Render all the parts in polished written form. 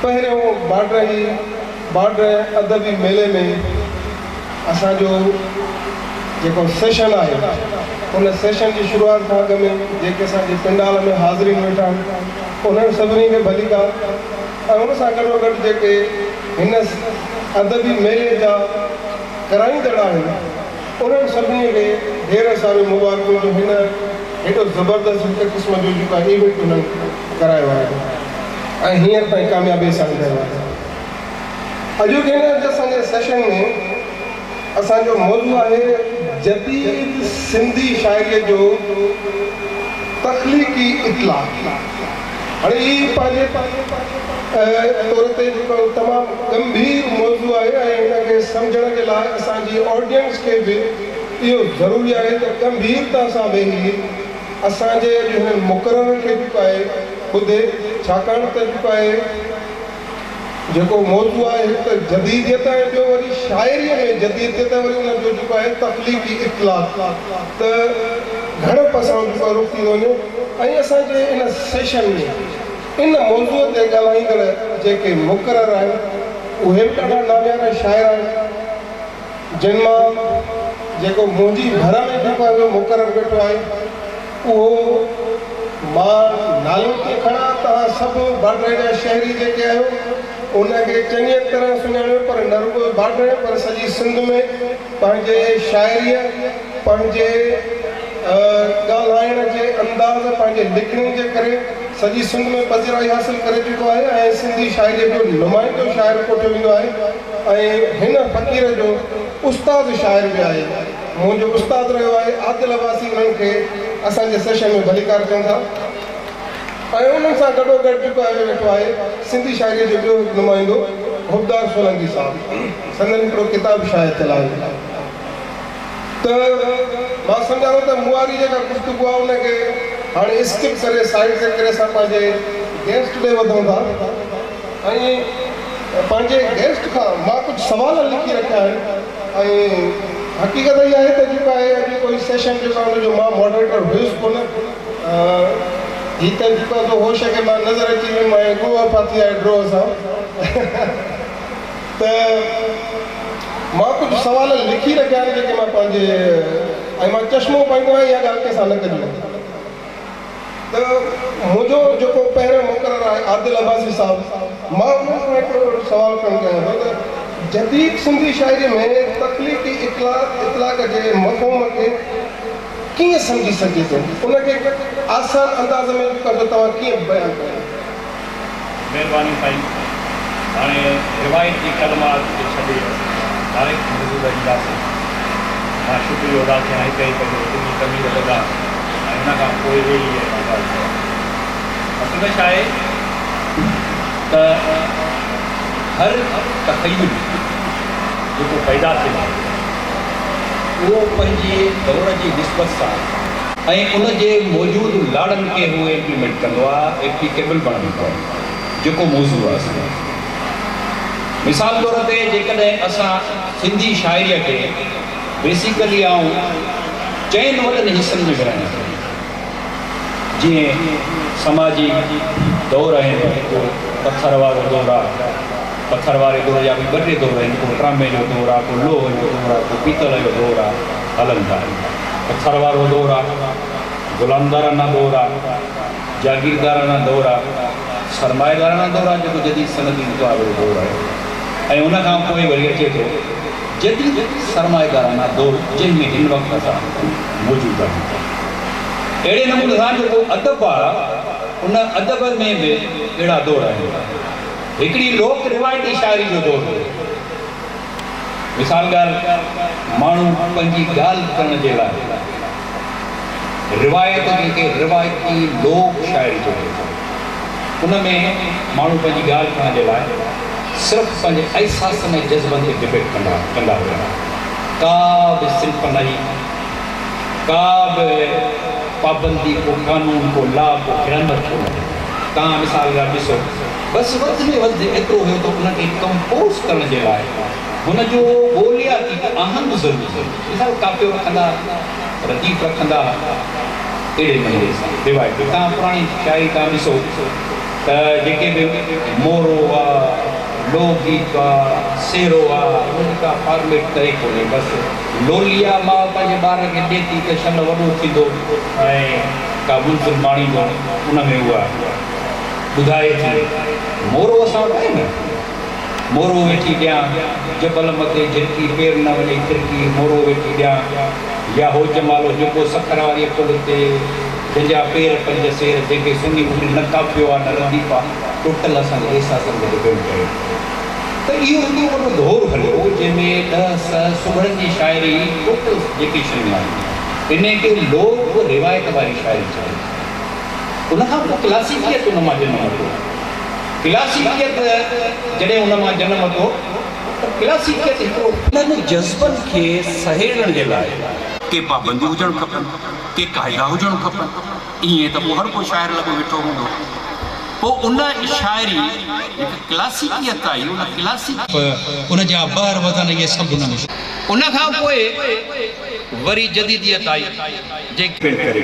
پهريون باڊرهي باڊهه ادبي ميلي ۾ اسان جو جيڪو سيشن آهي ان سيشن جي شروعات کان اڳ ۾ جيڪي اسان جي پنڊال ۾ حاضرين ويٺا آهن انهن سڀني کي ڀليڪار ۽ ان سان گڏوگڏ جيڪي هن ادبي ميلي جا ڪرائيندڙ آهن انهن سڀني کي ڍير ساريون مبارڪون جو هن هيڏو زبردست هڪ قسم جو جيڪو آهي ايونٽ انهن ڪرايو آهي ۽ هينئر تائين ڪاميابي سان هلي رهيو آهي. اڄوڪي هن اسان جي سيشن ۾ اسان جو موضوع آهي جديد سنڌي شاعريء جو تخليقي اطلاق. هاڻي هي پنهنجي طور تي جيڪو تمام ڳنڀير موضوع آهي ۽ هن کي سمجهڻ جي لاء اسان جي آڊينس کي به اهو ضروري آهي ته ڳنڀيرتا سان ويهي اسان جي اڄ هنن مقررن کي جيڪو آهي ٻڌي، ڇاڪاڻ ته جيڪو آهي جيڪو موضوع آهي هڪ ته جديديت ۽ ٻيو وري شاعريء ۾ جديديت ۽ وري ان جو جيڪو آهي تخليقي اطلاق ته گهڻ پاسائون جيڪو آهي رخ ٿي ٿو وڃي ۽ اسان جي ان سيشن ۾ ان موضوع تي ڳالهائيندڙ جيڪي مقرر آهن اهي به ڏاڍا ناميارا شاعر آهن. جن مان جيڪو منهنجي ڀر ۾ جيڪو آهي سو مقرر ويٺو آهي اهو مان نالو ڪيئن کڻان توهان سڀ باڊهه جا شهري جيڪي آهيو ان کي چڱيء طرح سڃاڻيو پر نه رڳو باڊهه پر سڄي سنڌ ۾ پنهنجي شاعريء پنهنجي ڳالهائڻ جي انداز پنهنجي لکڻين جي ڪري سڄي سنڌ ۾ پذيرائي حاصل ڪري چڪو آهي ۽ سنڌي شاعريء جو نمائندو شاعر ڪوٺيو ويندو آهي. ۽ هن فقير جو استاد شاعر به آهي. منهنجو استاد رهيو آهي عادل عباسي انهن کي اسان جي سيشن ۾ ڀليڪار چئون ٿا ۽ انهن سان گڏو گڏ جيڪو آهي ويٺو آهي سنڌي شاعريء جو ٻيو هڪ نمائندو حبدار سولنگي صاحب سندن هڪڙو ڪتاب شايع ٿيل آهي ته مان سمجهان ٿو ته مون واري جيڪا گفتگو آهي ان کي هاڻي اسڪپ ڪري سائيڊ تي ڪري اسان پنهنجي گيسٽ ڏي وڌون ٿا. ۽ پنهنجي گيسٽ کان مان ڪجهه سوال لکي رکيا آهن ۽ حقيقت اها آهي ته جيڪو آهي اڄ ڪوئي سيشن جيڪو آهي ان جو مان ماڊريٽر هيس ڪونه هي ته جيڪو آهي سو هوش کي مان نظر اچي ويم ۽ ڳوهه ڦاٿي آهي ڊوهه سان ته مان ڪجهه سوال لکي رکيا آهن جيڪي مان پنهنجي ۽ مان چشمو پائيندو آهيان اها ڳالهه ڪنهن سان نه ڪجو. ته منهنجو جيڪو پهريون مقرر آهي عادل عباسي صاحب مان انهن کان هڪڙو اهڙو سوال ڪرڻ چاهيان ٿو ته جديد سنڌي شاعري ۾ تخليقي اطلاق جي مفهوم کي ڪيئن سمجهي سگهجي ٿو ان کي آسان انداز ۾ جيڪو آهي سو توهان ڪيئن بيان ڪندا؟ مهرباني سائين. هاڻي روايتي ڪلمات کي ڇڏي ڊائريڪٽ موضوع ڏي اينداسين. مان شڪريو ادا ڪيان هڪ هڪ جو تنهنجي تميز ٻڌان ۽ ان کان پوء ويهي ۽ مان ڳالهه ڪيان. اصل ۾ ڇا آهي ته هر تخيل جيڪو پيدا ٿئي ٿو اهو پنهنجي دور جي نسبت سان ۽ ان جي موجود لاڙن کي هو امپليمينٽ ڪندو آ، ايپليڪيبل بڻائيندو آ، جيڪو موضوع آ اسان جو. مثال طور تي جيڪڏهن اسان سنڌي شاعريء کي بيسيڪلي آئون چئن وڏن حصن ۾ ورهايان ٿو، جيئن سماجي دور آهن، هڪ پٿر وارو دور آ، پٿر واري دور جا به ٻه ٽي دور آهن، ڪو ٽرامي جو دور آ، ڪو لوهه جو دور آ، ڪو پيتل جو دور آ، هلن ٿا. پٿر وارو دور آ، غلامدارانه دور آ، جاگيردارانه دور آ، سرمائيدارانه دور آ جيڪو جديد صنعتي انقلاب جو دور آهي ۽ ان کان پوء وري اچي ٿو جديد سرمائيدارانه دور جنهن ۾ هن وقت اسان موجود آهيون. اهڙي نموني سان جيڪو ادب آ ان ادب ۾ به اهڙا دور آهن. هڪڙي لوڪ روايتي شاعري جو دور هو. مثال ڳالهه، ماڻهو پنهنجي ڳالهه ڪرڻ جي لاء روايت جنهن کي روايتي لوڪ شاعري چئجي ٿو، ان ۾ ماڻهو پنهنجي ڳالهه ڪرڻ جي لاء صرف پنهنجي احساسن ۽ جذبن تي ڊبيٽ ڪندا ڪندا هيا. ڪا به صنف نه هئي، ڪا به پابندي، ڪو قانون، ڪو لا، ڪو گرامر ڪونه هو. توهان مثال ڳالهه ڏسو. بس وڌ ۾ وڌ ايترو هيو ته ان کي ڪمپوز ڪرڻ جي لاء هن جو ٻولياتي آهنگ ضروري هو. مثال قافيو رکندا، رديف رکندا، اهڙي نموني سان روايتي. توهان پراڻي شاعري توهان ڏسو ته جيڪي به مورو آ، لوڪ گيت آ، سهرو آ، ان جي ڪا فارميٽ طئي ڪونهي، بس لولي آ، ماء پنهنجي ٻار کي ڏي ٿي ته شل وڏو ٿيندو ۽ ڪا منزل ماڻيندو، ان ۾ اها ٻڌائي ٿي. مورو اسان وٽ آهي نه، مورو ويٺي ڏيان، جبل مٿي جهرڪي پير نه وڃي ٿرڪي، مورو ويٺي ڏيان، يا هو جمالو جيڪو سکر واريء پل تي، جنهن جا پير پنج سير، جنهن کي سني ٻڌي نه قافيو آ نه رديف آ، ٽوٽل اسان جي احساسن تي ڊپينڊ ڪري ٿو. ته اهو هڪڙو وڏو دور هليو جنهن ۾ ڏهه سه سگهڙن جي شاعري ٽوٽل جيڪي شيون آهن انهي کي لوڪ روايت واري شاعري چئجي ٿي. ان کان پوء ڪلاسيڪيت ان مان جنم ورتو. ڪلاسيڪيت جڏهن ان مان جنم ورتو ته ڪلاسيڪيت هڪڙو. انهن جذبن کي سهيڙڻ جي لاء ڪي پابنديون هجڻ کپن، ڪي قاعدا هجڻ کپن. ائين ته پوء هر ڪو شاعر لڳو ويٺو هوندو. پوء ان شاعري جيڪا ڪلاسيڪيت آئي، ان ڪلاسيڪ. ان جا بحر وزن اهي سڀ ان ۾. ان کان پوء وري جديديت آئي، جنهن. پڻ ڪري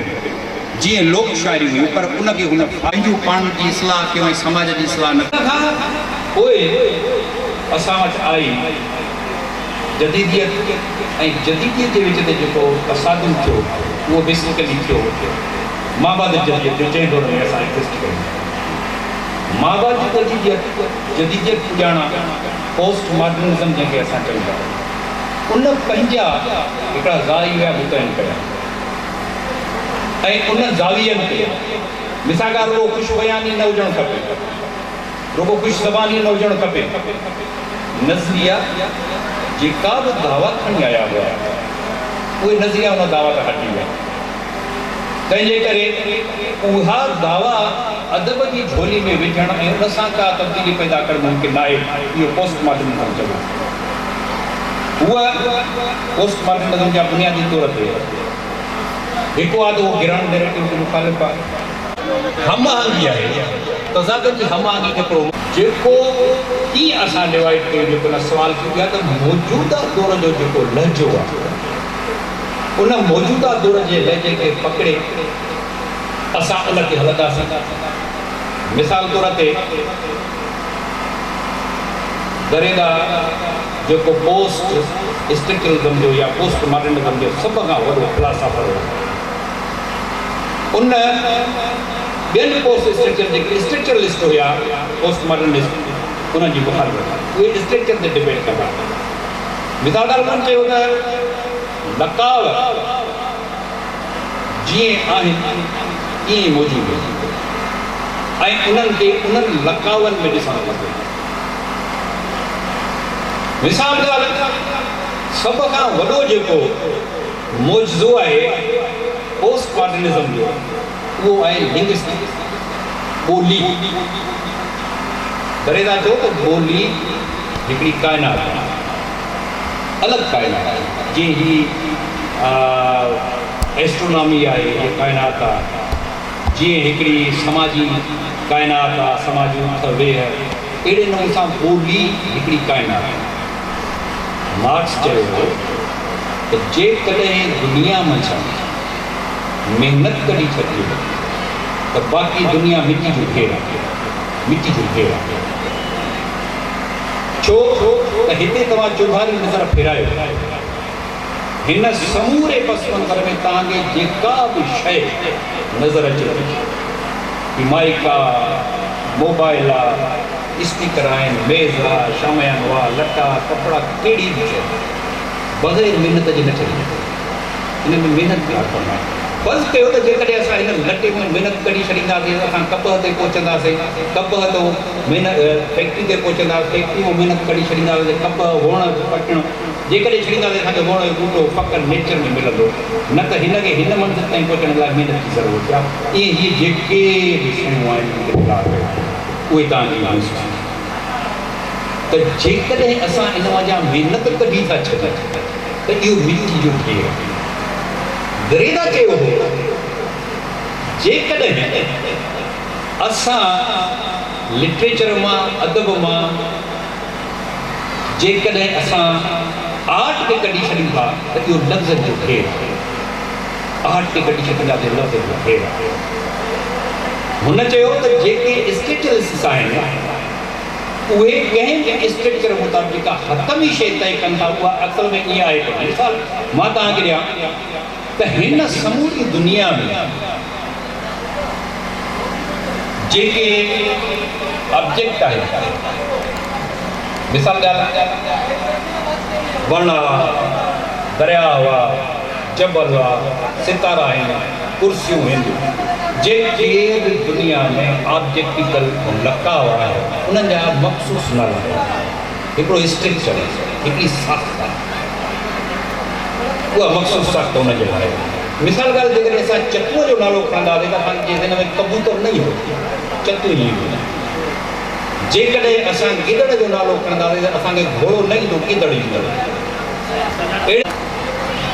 جيئن لوڪ شاعري هيون پر ان کي هن. پنهنجو پاڻ جي اصلاح ڪيو ۽ سماج جي اصلاح نه. ان کان پوء اسان وٽ آئي جديديت ۽ جديديت جي وچ تي جيڪو تصادم ٿيو اهو بيسيڪلي ٿيو مابعد جديديت جو جنهن دور ۾ اسان ايگزسٽ ڪيون ٿا. مابعد جديديت، جديديت پڄاڻان پوسٽ ماڊرنزم جنهن کي اسان چئون ٿا ان پنهنجا هڪڙا زاويا متعين ڪيا ۽ انهن زاوين تي مثاڪار رڳو خوش بياني نه هجڻ کپي، رڳو خوش زباني نه هجڻ کپي. نظريا جيڪا به دعويٰ کڻي آيا هئا، اهي نظريا ان دعويٰ تان هٽي ويا. تنهن جي ڪري اها دعويٰ ادب جي جهولي ۾ وجهڻ ۽ ان سان ڪا تبديلي پيدا ڪرڻ ممڪن ناهي. اهو پوسٽ ماڊرنزم چئبو. هوء پوسٽ ماڊرنزم جا بنيادي طور تي هڪ آ ته اهو گرانڊ نيريٽو جو مخالف آهي. هم آهنگي آهي. تضادن جي هم آهنگي کي پرو. جيڪو ڪيئن اسان ڊوائيڊ ڪيون جيڪو ان سوال کي اها ته موجوده دور جو جيڪو لهجو آهي ان موجوده دور جي لهجي کي پڪڙي اسان ان تي هلنداسين. مثال طور تي دريدا جيڪو پوسٽ اسٽرڪچرلزم جو يا پوسٽ ماڊرنزم جو سڀ کان وڏو فلاسافر هو ان ٻين پوسٽ اسٽرڪچر جيڪي اسٽرڪچرلسٽ هيا پوسٽ ماڊرنسٽ انهن جي مخالفت ڪئي. اهي اسٽرڪچر تي ڊبيٽ ڪندا هيا. مثال طور انهن چيو ته لقاء جيئن آهن ائين ئي موجود آهن ۽ انهن کي انهن لقاون ۾ ڏسڻ کپي. مثال طور سڀ کان وڏو جيڪو معجزو آهي پوسٽ ماڊرنزم جو اهو آهي لنگئسٽڪس، ٻولي. دريدا چيو ته ٻولي هڪڙي ڪائنات آهي، الڳ ڪائنات آهي، جيئن هي ايسٽرونامي آهي، هيء ڪائنات آهي، جيئن هڪڙي سماجي ڪائنات آهي، سماجي اٿ ويهه، اهڙي نموني سان ٻولي هڪڙي ڪائنات آهي. مارڪس چيو هو ته جيڪڏهن دنيا منجهان محنت ڪڍي ڇڏجي ته باقي دنيا مٽي جو ڍير آهي، مٽي جو ڍير آهي. ڇو ته هتي توهان چوڌاري نظر ڦيرايو، هن سموري پس منظر ۾ توهان کي جيڪا به شيء نظر اچي ٿي، هي مائيڪ آ، موبائل آ، اسپيڪر آهن، ميز آ، شاميانو آ، لٽا، ڪپڙا، ڪهڙي به شيء بغير محنت جي نه ٺهي ٿي. ان ۾ محنت به ڪم آهي. فرض ڪيو ته جيڪڏهن اسان هن لٽي مان محنت ڪڍي ڇڏينداسين ته اسان ڪپهه تي پهچنداسين، ڪپهه تون محنت فيڪٽري تي پهچنداسين، فيڪٽري مان محنت ڪڍي ڇڏينداسين ته ڪپهه ووڻ پٽڻ جيڪڏهن ڇڏينداسين اسان کي ووڻ جو ٻوٽو فقط نيچر ۾ ملندو نه ته هن کي هن منزل تائين پهچڻ لاء محنت جي ضرورت آهي. ائين هي جيڪي به شيون آهن انهن کي نگاهه ڪيو اهي توهان جي محسوس ٿينديون ته جيڪڏهن اسان ان منجهان محنت ڪڍي ٿا ڇڏيون ته اهو مٽي جو ڍير آهي. دريدا چيو هو جيڪڏهن اسان لٽريچر مان، ادب مان جيڪڏهن اسان آرٽ کي ڪڍي ڇڏيون ٿا ته اهو لفظن جو ڍير آهي. آرٽ کي ڪڍي ڇڏينداسين لفظن جو ڍير آهي. هن چيو ته جيڪي اسٽرڪچرلسٽس آهن اهي ڪنهن به اسٽرڪچر مطابق جيڪا حتمي شيء طئي ڪن ٿا اها اصل ۾ ائين آهي ڪونه. مثال مان توهان کي ڏيان ته هن سموري دنيا ۾ جيڪي آبجيڪٽ آهن مثال ڳالهه وڻ آ، درياء آ، جبل آ، ستارا آهن، ڪرسيون هن، جيڪي به دنيا ۾ آبجيڪٽيڪل لقاء آهن، انهن جا مخصوص نالا آهن. هڪڙو اسٽرڪچر آهي، هڪڙي ساخت آهي. اها مخصوص ساخت ان جي لاء آهي. مثال ڳالهه جيڪڏهن اسان چتونء جو نالو کڻنداسين ته اسان جي ذهن ۾ ڪبوتر نه ايندو، چتون ئي ايندو. جيڪڏهن اسان گدڙ جو نالو کڻنداسين ته اسان کي گهوڙو نه ايندو، گدڙ ايندو. اهڙي.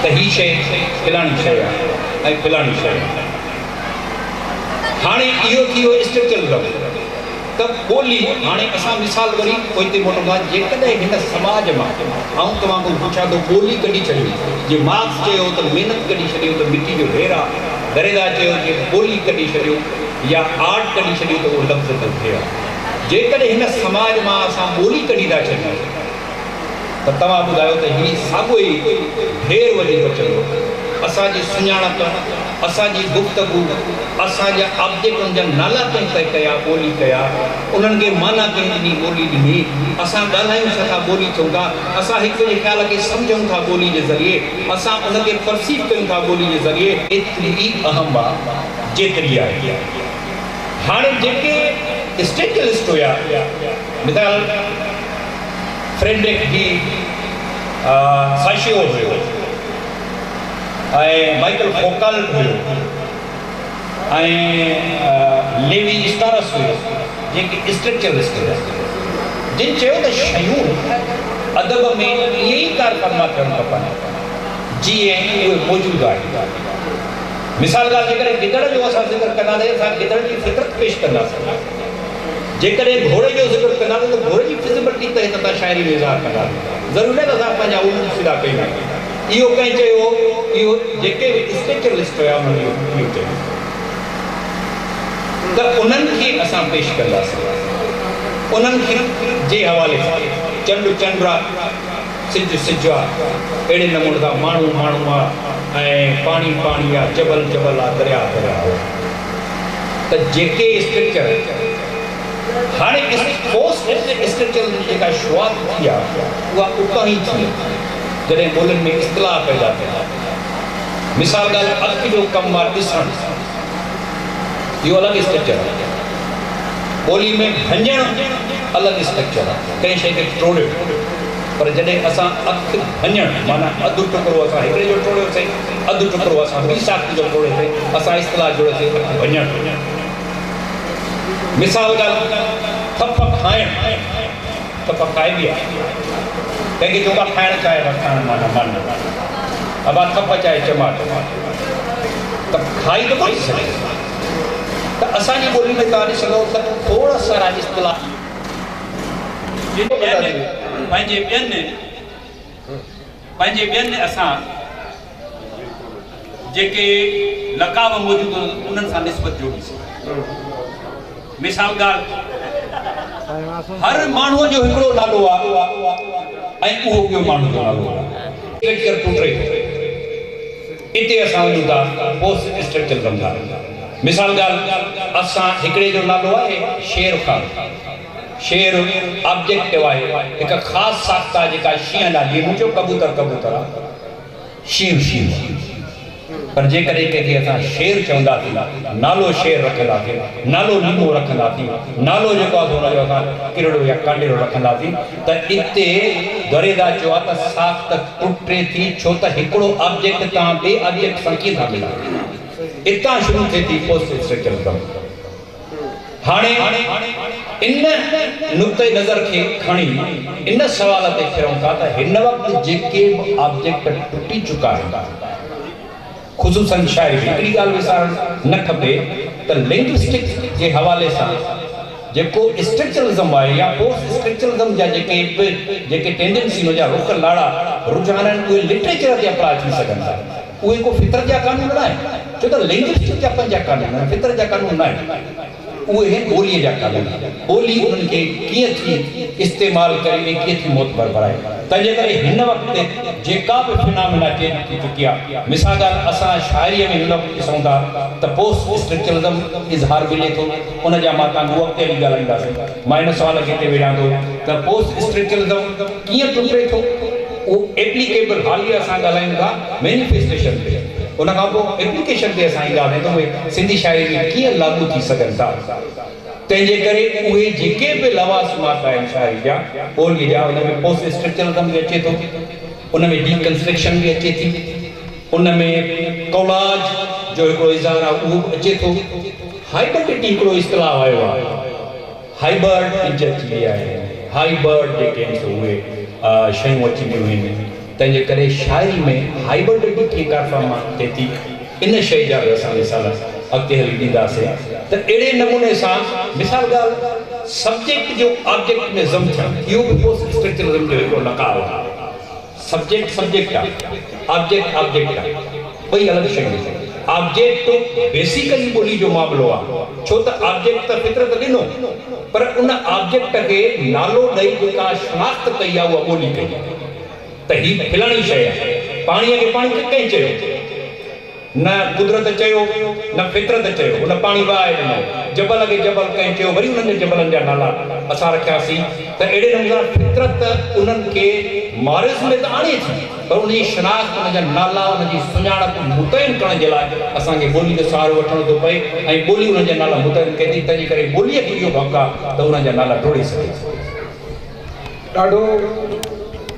ته هي شيء فلاڻي شيء آهي ۽ فلاڻي شيء آهي. هاڻي اهو ٿي ويو اسٽرڪچرلزم ته ٻولي. هاڻي اسان مثال وري پوئتي موٽون ٿا، جيڪڏهن هن سماج مان آئون توهان کان پڇان ٿو ٻولي ڪڍي ڇڏيو، جي مارڪس چيو ته محنت ڪڍي ڇڏيو ته مٽي جو ڍير آ، دريدا چيو جي ٻولي ڪڍي ڇڏيو يا آرٽ ڪڍي ڇڏيو ته اهو لفظ جو ڍير آ. جيڪڏهن هن سماج مان اسان ٻولي ڪڍي ٿا ڇڏيون، ته توهان ٻڌايو ته هي ساڳيو ئي ڍير وڃي بچندو. اسان جي سڃاڻپ، اسان جي گفتگو، اسان جا آبجيڪٽن جا نالا ڪنهن طئي ڪيا، ٻولي ڪيا، انهن کي معنيٰ ڪنهن ڏني، ٻولي ڏني، اسان ڳالهايون ڇا ٿا، ٻولي ٿيون ٿا، اسان هڪ ٻئي جي خيال کي سمجهون ٿا ٻولي جي ذريعي، اسان ان کي پرسيو ڪيون ٿا ٻولي جي ذريعي. ايتري ئي اهم آ جيتري آهي. هاڻي جيڪي اسٽرڪچرلسٽ هيا، مثال. فريڊرڪ ڊي ساشيور هيو ۽ مائيڪل فوڪالٽ هيو ۽ ليوي اسٽارس هيو جيڪي اسٽرڪچرلسٽ هيا جن چيو ته شيون ادب ۾ ائين ئي ڪارفرما ٿيڻ کپن جيئن اهي موجود آهن. مثال ڳالهه جيڪڏهن گدڙ جو اسان ذڪر ڪنداسين اسان گدڙ جي فطرت پيش ڪنداسين. جيڪڏهن گهوڙي جو ذڪر ڪنداسين ته گهوڙي جي فزيبلٽي تحت اسان شاعري ۾ اظهار ڪنداسين. ضروري ناهي ته اسان پنهنجا علوم سڌا ڪيون. اهو ڪنهن چيو هو؟ اهو جيڪي به اسٽرڪچرلسٽ هيا انهن اهو چيو ته انهن کي اسان پيش ڪنداسين. انهن کي جي حوالي سان چنڊ چنڊ آ، سج سج آ، اهڙي نموني سان ماڻهو ماڻهو آ ۽ پاڻي پاڻي آ، جبل جبل آ، درياء درياء آ. ته جيڪي اسٽرڪچر هاڻي پوسٽ اسٽرڪچرل جي جيڪا شروعات ٿي آهي اها اتان ئي ٿي آهي جڏهن ٻولين ۾ اصطلاح پيدا ٿيا. مثال ڳالهه اک جو ڪم آهي ڏسڻ اهو الڳ اسٽرڪچر آهي. ٻولي ۾ ڀڃڻ الڳ اسٽرڪچر آهي ڪنهن شيء کي ٽوڙيو پر جڏهن اسان اک ڀڃڻ معنيٰ اڌ ٽڪرو اسان هڪڙي جو ٽوڙيوسين اڌ ٽڪرو اسان ٻي ساخت جو ٽوڙيوسين، اسان اصطلاح جوڙيوسين اک ڀڃڻ. مثال ڳالهه ٿڦ کائڻ، ٿڦ کائبي آهي، ڪنهن کي چئون ٿا کائڻ چاهي ته کائڻ معنيٰ من، ابا ٿڦ چاهي چماٽ ته کائي ته ڪونه ٿي سگهي. ته اسان جي ٻولي ۾ توهان ڏسندؤ ته کوڙ سارا اصطلاح. جن ٻين پنهنجي ٻين پنهنجي ٻين اسان جيڪي لقاء موجود هن انهن سان نسبت جوڙي سگهون. مثال ڳالهه هر ماڻهوء جو هڪڙو نالو آهي ۽ اهو ٻيو ماڻهو جو نالو آهي. اسٽرڪچر ٽٽي ٿو. اتي اسان وڃون ٿا پوسٽ اسٽرڪچرزم ڏانهن. مثال ڳالهه اسان هڪڙي جو نالو آهي شير خان. شير آبجيڪٽو آهي، هڪ خاص ساخت آهي جيڪا شينهن ڏانهن جيئن مون چيو ڪبوتر ڪبوتر آهي، شينهن شينهن آهي. پر جيڪڏهن ڪنهن کي اسان شير چونداسين، نالو شير رکنداسين، نالو ليمو رکنداسين، نالو جيڪو آهي سو ان جو اسان ڪرڙو يا ڪانڊيرو رکنداسين ته اتي دريدا چيو آهي ته ساخت ٽٽي ٿي ڇو ته هڪڙو آبجيڪٽ توهان ٻئي آبجيڪٽ سان ڪيئن ٿا ملايو. اتان شروع ٿئي ٿي پوسٽ اسٽرڪچرزم. هاڻي ان نقطه نظر کي کڻي ان سوال تي ڦرون ٿا ته هن وقت جيڪي به آبجيڪٽ ٽٽي چڪا آهن خصوصاً شاعري ۾ هڪڙي ڳالهه وسارڻ نه کپي ته لنگوسٽڪس جي حوالي سان جيڪو اسٽرڪچرلزم آهي يا پوسٽ اسٽرڪچرلزم جا جيڪي به جيڪي ٽينڊنسيون جا رخ لاڙا رجحان آهن اهي لٽريچر تي اپلاء ٿي سگهن ٿا. اهي ڪو فطرت جا قانون ناهن، ڇو ته لينگوسٽڪ جا پنهنجا قانون آهن، فطرت جا قانون ناهن. اهي آهن ٻوليء جا قانون. ٻولي انهن کي ڪيئن ٿي استعمال ڪري ۽ ڪيئن ٿي معتبر بڻائي. تنهنجي ڪري هن وقت جيڪا به فنامينا چينج ٿي چڪي آهي. مثال ڳالهه اسان شاعريء ۾ هن وقت ڏسون ٿا ته پوسٽ اسٽرڪچرلزم اظهار ملي ٿو. ان جا مان توهان کي اڳتي هلي ڳالهائينداسين. مان ان سوال کي هتي ويڙهيان ٿو ته پوسٽ اسٽرڪچرلزم ڪيئن ٽٽي ٿو؟ اهو ايپليڪيبل حاليه اسان ڳالهايون ٿا مينيفيسٽيشن تي ان کان پوء ايپليڪيشن تي اسان اينداسين ته اهي سنڌي شاعري ۾ ڪيئن لاڳو ٿي سگهن ٿا. تنهن جي ڪري اهي جيڪي به لوازمات آهن شاعري جا، ٻوليء جا، ان ۾ پوسٽ اسٽرڪچرلزم به اچي ٿو، ان ۾ ڊي ڪنسٽرڪشن به اچي ٿي، ان ۾ ڪولاج جو هڪڙو اظهار آهي اهو به اچي ٿو. هائبرڊٽي هڪڙو اصطلاح آيو آهي. هائبرڊ ٻج اچي ويا آهن، هائبرڊ جيڪي آهن سو اهي شيون اچي ويون آهن، تنهن جي ڪري شاعري ۾ هائبرڊٽي ڪيئن ڪارفرما ٿئي ٿي، ان شيء جا به اسان مثال اڳتي هلي ڏينداسين ته اهڙي نموني سان مثال ڳالهه سبجيڪٽ جو آبجيڪٽ ۾ ضم ٿيڻ اهو به پوسٽ اسٽرڪچرلزم جو هڪڙو لقاء آهي. سبجيڪٽ سبجيڪٽ آ، آبجيڪٽ آبجيڪٽ آ، ٻئي الڳ شيون آهن. آبجيڪٽ بيسيڪلي ٻولي جو معاملو آ، ڇو ته آبجيڪٽ ته فطرت ڏنو، پر ان آبجيڪٽ کي نالو ڏئي جيڪا شناخت ڪئي آ اها ٻولي ڪئي آ ته هي فلاڻي شيء آ. پاڻيء کي پاڻي ڪنهن چيو؟ نه قدرت چيو، نه فطرت چيو، ان پاڻي وهائي ڏنو. جبل کي جبل ڪنهن چيو، وري انهن جي جبلن جا نالا اسان رکياسين ته اهڙي نموني سان فطرت انهن کي معرض ۾ ته آڻي ٿي پر ان جي شناخت، ان جا نالا، ان جي سڃاڻپ متعين ڪرڻ جي لاء اسان کي ٻولي جو سهارو وٺڻو ٿو پئي ۽ ٻولي انهن جا نالا متعين ڪري ٿي، تنهن جي ڪري ٻوليء کي اهو به حق آهي ته انهن جا نالا ٽوڙي سگهي ٿي. ڏاڍو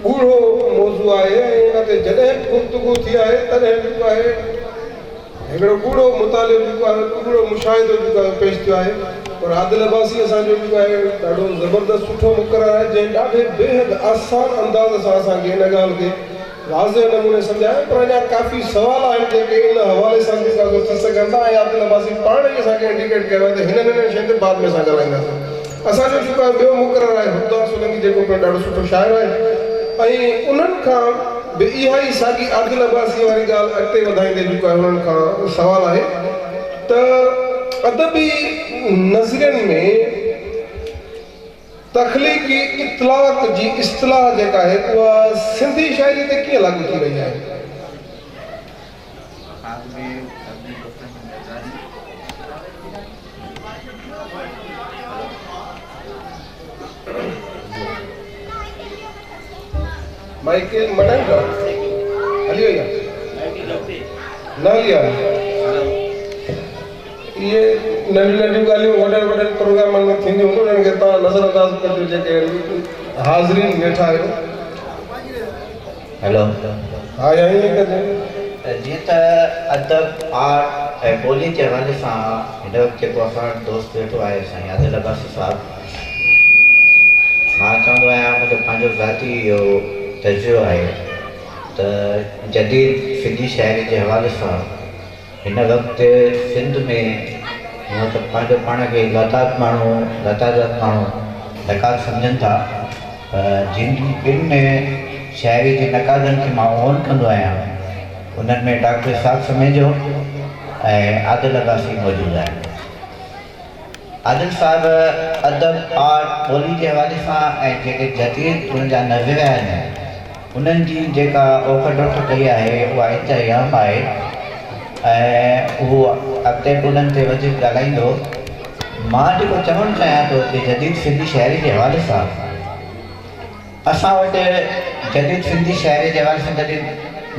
ڳوڙهو موضوع آهي ۽ ان تي جڏهن به گفتگو ٿي آهي تڏهن جيڪو آهي هڪڙو ڳوڙهو مطالعو جيڪو آهي ڳوڙهو مشاهدو جيڪو آهي پيش ٿيو آهي پر عادل عباسي اسان جو جيڪو آهي ڏاڍو زبردست سٺو مقرر آهي جنهن ڏاڍي بيحد آسان انداز سان اسان کي ان ڳالهه کي واضح نموني سمجهايو پر اڃا ڪافي سوال آهن جيڪي ان حوالي سان جيڪو آهي سو ٿي سگهن ٿا ۽ عادل عباسي پاڻ ئي اسان کي انڊيڪيٽ ڪيو آهي ته هنن هنن شين تي بعد ۾ اسان ڳالهائينداسين. اسان جو جيڪو آهي ٻيو مقرر آهي حبدار سولنگي جيڪو پڻ ڏاڍو سٺو شاعر آهي ۽ انهن کان به اها ئي ساڳي عادل عباسي واري ڳالهه اڳتي وڌائيندي جيڪو آهي انهن کان سوال آهي ته ادبي نظرين ۾ تخليقي اطلاق جي اصطلاح جيڪا آهي اها سنڌي شاعري تي ڪيئن لاڳو ٿي رهي آهي؟ مائيڪ مٽايون ٿا هلي وئي آهي نه هلي آهي اهي ننڍيون ننڍيون ڳالهيون وڏن وڏن پروگرامن ۾ ٿينديون هونديون انهن کي توهان نظر انداز ڪجو جيڪي حاضرين ويٺا آهيو. هيلو. ها يا ائين ڪجي. جيئن ته ادب، آرٽ ۽ ٻولي جي حوالي سان هن وقت جيڪو اسان وٽ دوست ويٺو آهي سائين عادل عباسي صاحب مان چوندو آهيان منهنجو پنهنجو ذاتي اهو تجزيو آهي ته جديد سنڌي شاعري جي حوالي سان هن وقت سنڌ ۾ هونء ته پنهنجو پاڻ کي لاتعداد ماڻهو لاتعداد ماڻهو نقاد سمجهن ٿا پر جن ٻن شاعري جي نقادن کي مان اون ڪندو آهيان انهن ۾ ڊاڪٽر اسحاق سميجو ۽ عادل عباسي موجود آهن. عادل صاحب ادب، آرٽ، ٻولي جي حوالي سان ۽ جيڪي جديد انهن جا نظريا آهن انهن جي جيڪا اوک ڊوک ڪئي آهي اها انتهائي اهم آهي ۽ هو اڳتي به انهن تي وڌيڪ ڳالهائيندو. مان جيڪو چوڻ چاهيان ٿو اتي جديد سنڌي شاعري جي حوالي سان اسان وٽ جديد سنڌي شاعري جي حوالي سان جڏهن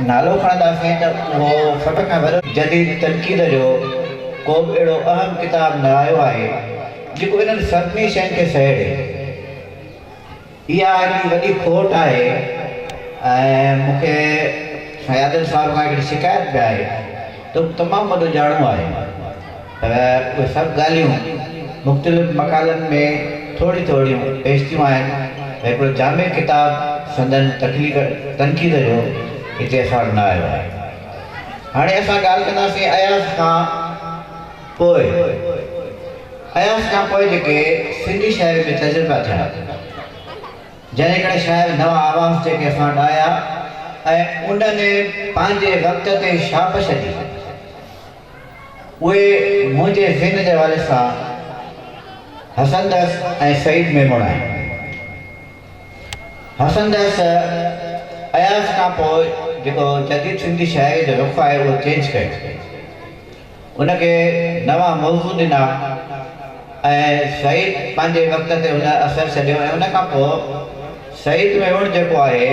نالو کڻنداسين ته اهو سڀ کان وڏو جديد تنقيد جو ڪو به اهڙو اهم ڪتاب نه آيو آهي جيڪو انهن سڀني شين کي سهيڙي. اها هڪڙي وڏي کوٽ آهي ۽ مون کي سائين عادل صاحب کان هڪڙي شڪايت به آهي ته هو تمام وڏو ڄاڻو آهي پر اهي سڀ ڳالهيون مختلف مقالن ۾ ٿوريون ٿوريون پيش ٿيون آهن ۽ هڪڙو جامع ڪتاب سندن تخليق تنقيد جو هتي اسان وٽ نه آيو آهي. هاڻي اسان ڳالهه ڪنداسين اياز کان پوء. اياز کان پوء جيڪي سنڌي شاعري ۾ تجربا ٿيا، جنهن ڪري شاعر نوان آواز جيڪي اسان وٽ آيا ۽ انهن پنهنجي وقت تي ڇاپ ڇڏي، اهي منهنجي ذهن جي حوالي سان حسن درس ۽ سعيد ميمڻ آهن. حسن درس اياز کان پوء جيڪو جديد سنڌي شاعري جو رخ آهي اهو چينج ڪيو. ان کي نوان موضوع ڏنا ۽ سعيد پنهنجي وقت تي ان اثر ڇڏيو ۽ ان کان پوء سعيد ميمڻ جيڪو آهي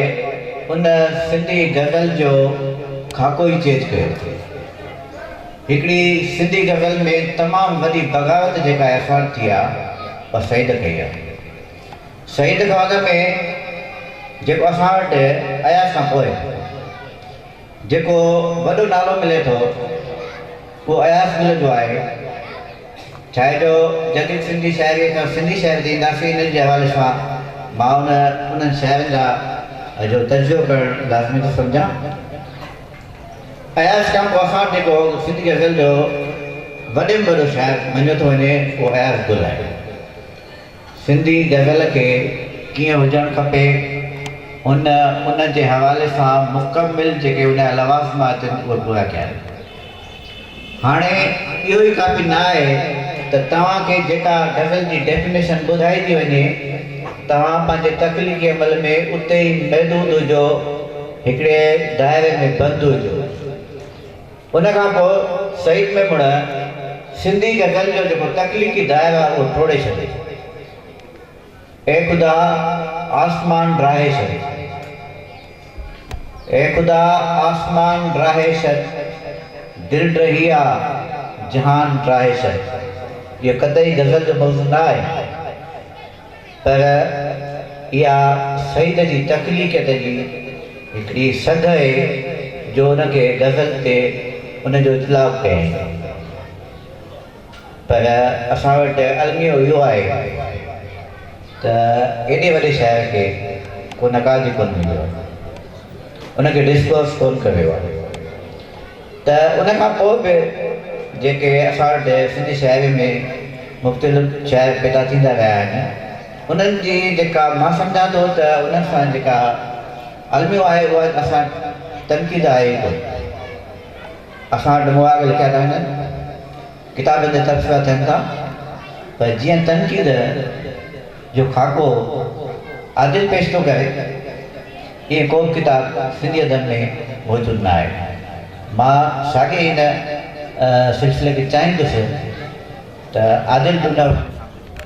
ان سنڌي غزل جو خاڪو ئي چينج ڪيو. هڪڙي سنڌي غزل ۾ تمام وڏي بغاوت جيڪا احساس ٿي آ اها سعيد ڪئي آ. سعيد کان اڳ ۾ جيڪو اسان وٽ اياز کان پوء جيڪو وڏو نالو ملي ٿو اهو اياز گل جو آهي. ڇاهي جو جديد سنڌي شاعريء کان سنڌي شاعري تي اينداسين انهن جي حوالي سان مان ان انهن شاعرن جا جو تجزيو ڪرڻ لازمي ٿو سمجهان. اياز کان پوء اسان وٽ جيڪو سنڌي غزل جو وڏي ۾ وڏو شاعر مڃيو ٿو وڃي اهو اياز گل آهي. سنڌي غزل کي ڪيئن هجڻ کپي ان ان جي حوالي سان مڪمل جيڪي ان جا لوازمات آهن اهي پورا ڪيا آهن. هاڻي اهو ئي ڪافي نه آهي ته توهان کي جيڪا غزل جي ڊيفينيشن ٻڌائي ٿي وڃي توهان پنهنجي تخليقي عمل ۾ اتي ئي محدود هجو هڪڙي دائري ۾ بند هجو. ان کان پوء سعيد ميمڻ سنڌي غزل جو جيڪو تخليقي دائرو آهي اهو ٽوڙي ڇڏيو. اي خدا آسمان ڊاهي ڇڏ. اي خدا آسمان ڊاهي ڇڏ، دل ڊهي آ جهان ڊاهي ڇڏ. اهو قطعي غزل جو موضوع نه آهي پر اها سعيد جي تخليقيت جي هڪڙي سگهه آهي جو ان کي غزل تي ان جو اطلاق ڪيائين. پر اسان وٽ الميو اهو آهي ته ايڏي وڏي شاعر کي ڪو نقاد ئي ڪونه مليو آهي، ان کي ڊسڪورس ڪونه ڪيو ويو آهي ته ان کان پوء به جيڪي اسان وٽ سنڌي شاعري ۾ مختلف شاعر پيدا ٿيندا رهيا آهن انهن جي جيڪا مان سمجهان ٿو ته انهن سان جيڪا الميو آهي اها اسان تنقيد آهي ئي ڪونه. اسان وٽ مواڳ لکيا ٿا وڃن، ڪتابن تي تبصرا ٿين ٿا، پر جيئن تنقيد جو خاڪو عادل پيش ٿو ڪري، ائين ڪو به ڪتاب سنڌي ادب ۾ موجود نه آهي. مان ساڳئي ان سلسلي کي چاهيندس ته عادل به ان.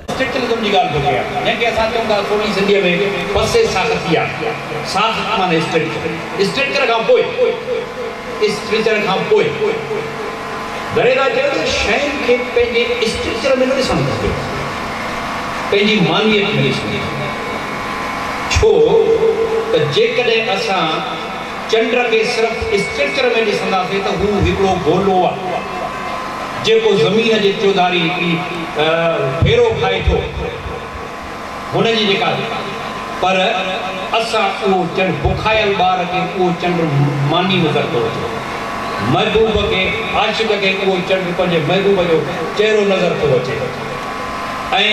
اسٽرڪچرلزم جي ڳالهه ٿو ڪيان، جنهن کي اسان چئون ٿا سولي سنڌيء ۾ پس ساختيات. ساخت معنيٰ اسٽرڪچر. اسٽرڪچر کان پوء، اسٽرڪچر کان پوء دريدا چيو ته شين کي پنهنجي اسٽرڪچر ۾ نه ڏسڻ کپي، پنهنجي معنويت ۾ ڏسڻ کپي. ڇو ته جيڪڏهن اسان چنڊ کي صرف اسٽرڪچر ۾ ڏسنداسين ته هو هڪڙو گولو آهي. جيڪو زمين جي چوڌاري هڪڙي ڦيرو کائي ٿو، هن جي جيڪا پر اسان اهو چنڊ بکايل ٻار کي اهو چنڊ ماني نظر ٿو اچي، محبوب کي عاشق کي اهو چنڊ پنهنجي محبوب جو چهرو نظر ٿو اچي ۽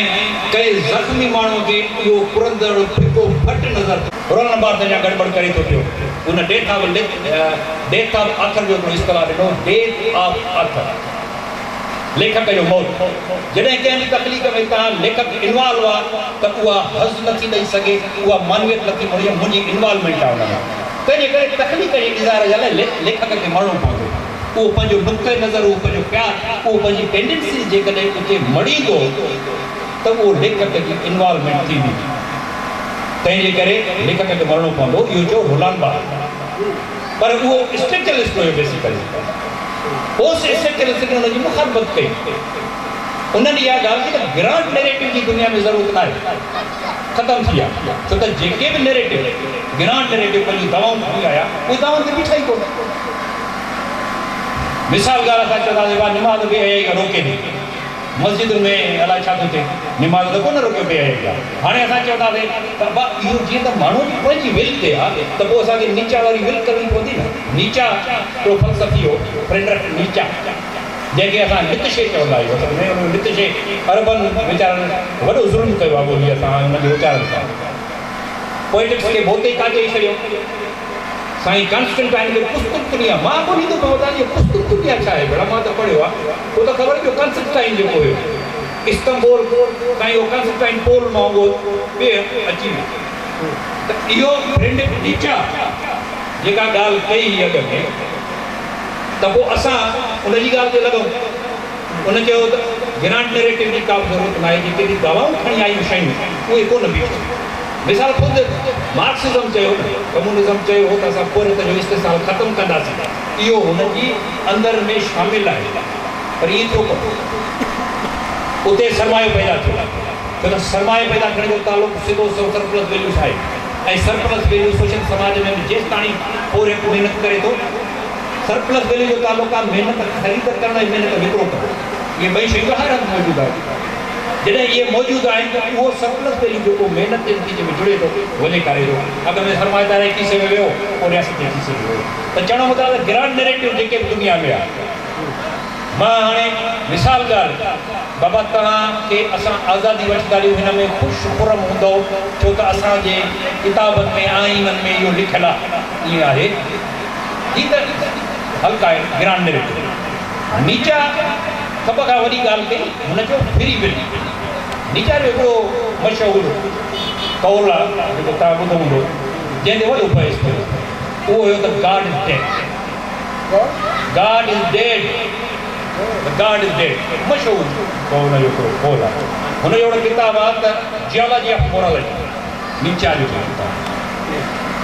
ڪنهن زخمي ماڻهوء کي اهو پرندڙ ڦڪو ڦٽ نظر ٿو. رول نمبر ته اڃا گڙٻڙ ڪري ٿو پيو. ان death of death of author جو هڪڙو اصطلاح ڏنو، ڊيٿ آف آٿر، ليکڪ جو موت. جڏهن ڪنهن به تخليق ۾ توهان ليکڪ انوالو آ ته اها حظ نٿي ڏئي سگهي، اها معنويت نٿي مڙي، منهنجي انوالومينٽ آ ان ۾. تنهنجي ڪري تخليق جي اظهار جي لاء ليکڪ کي مرڻو پوندو. اهو پنهنجو نقطه نظر، اهو پنهنجو پيار، اهو پنهنجي ٽينڊنسيز جيڪڏهن اتي مڙيندو ته اهو ليکڪ جي انوالومينٽ ٿيندي. تنهن جي ڪري ليکڪ کي مرڻو پوندو، اهو چيو رولان بارٿ. پر اهو اسٽرڪچرلسٽ هيو بيسيڪلي. پوسٽ اسٽرڪچرلسٽن ان جي مخالفت ڪئي. انهن اها ڳالهه ڪئي ته گرانڊ نيريٽو جي دنيا ۾ ضرورت ناهي. ختم ٿي ويا. ڇو ته جيڪي به نيريٽو، گرانڊ نيريٽو پنهنجون دعوائون کڻي آيا، اهي دعوائن تي بيٺا ئي ڪونه. مثال ڳالهه اسان چونداسين ڀاء نماز بي حيائي کان روڪي ٿي. مسجدن ۾ الائي ڇا ٿو ٿئي، نماز ته ڪونه روڪيو پئي آهي. هاڻي اسان چونداسين ته ابا اهو جيئن ته ماڻهوء جي پنهنجي ول تي آ ته پوء اسان کي نيچا واري ول ڪرڻي پوندي نه. نيچا هڪڙو فلسفي هو، فريڊرڪ نيچا، جنهن کي اسان نطشي چوندا آهيون. اصل ۾ ان نطشي عربن ويچارن وڏو ظلم ڪيو آ ٻوليء سان ۽ ان جي اچارن سان. پوئٽڪس کي بوتيڪا چئي ڇڏيو. سائين ڪانسٽنٽائن کي قسطنطنيه، مان ڳوليندو پيو وتان اهو قسطنطنيه ڇا آهي ڀلا مان ته پڙهيو آ، پوء ته خبر پيو ڪانسٽنٽائن جيڪو هيو. استنبول تائين اهو ڪانسٽائنٽوپول مان اهو ٻيهر اچي ويو ته اهو فريڊرڪ نيچا جيڪا ڳالهه ڪئي هئي اڳ ۾ ته پوء اسان ان جي ڳالهه تي لڳون. ان چيو ته گرانڊ نيريٽو جي ڪا به ضرورت ناهي، جيڪي به دعوائون کڻي آيون شيون اهي ڪونه بيٺيون. مثال خود مارڪسزم چيو نه، ڪميونزم چيو هو ته اسان پورهيت جو استحصال ختم ڪنداسين، اهو هن جي اندر ۾ شامل آهي، پر ائين ٿيو ڪونه. اتي سرمايو پيدا ٿيو، ڇو ته سرمايي پيدا ٿيڻ جو تعلق سڌو سنئون سرپلس ويليو سان آهي ۽ سرپلس ويليو سوشل سماج ۾ به جيستاڻي پورهيت محنت ڪري ٿو، سرپلس ويليو جو تعلق آهي محنت خريد ڪرڻ ۽ محنت وڪرو ڪرڻ. اهي ٻئي شيون ته هر هنڌ موجود آهن. جڏهن اهي موجود آهن ته اهو سرپلس ويليو جيڪو محنت جي نتيجي ۾ جڙي ٿو، وڃي ڪري ٿو. اڳ ۾ سرمائيدار جي کيسي ۾ ويو، پوء رياست جي کيسي ۾ ويو. ته چوڻ جو مطلب ته گرانڊ نيريٽو جيڪي به دنيا ۾ آهي. مان هاڻي مثال ڳالهه بابا توهان کي اسان آزادي وٺي ٿا ڏيون هن ۾ خوش خرم هوندؤ ڇو ته اسان جي ڪتابن ۾ آئينن ۾ اهو لکيل آهي. ائين آهي؟ هي ته حلق آهي گرانڊ نيريٽو. نيچا سڀ کان وڏي ڳالهه ڪئي، هن چيو فري ول. نيچا جو هڪڙو مشهور قول آهي جيڪو توهان ٻڌو هوندو، جنهن تي وڏو بحث ٿيو، اهو هيو ته God is dead. God is dead. God is dead مشهور هن جو هڪڙو قول آهي. هن جو هڪڙو ڪتاب آهي ته جيالاجي آف مورالٽي، نيچا جو هڪڙو ڪتاب.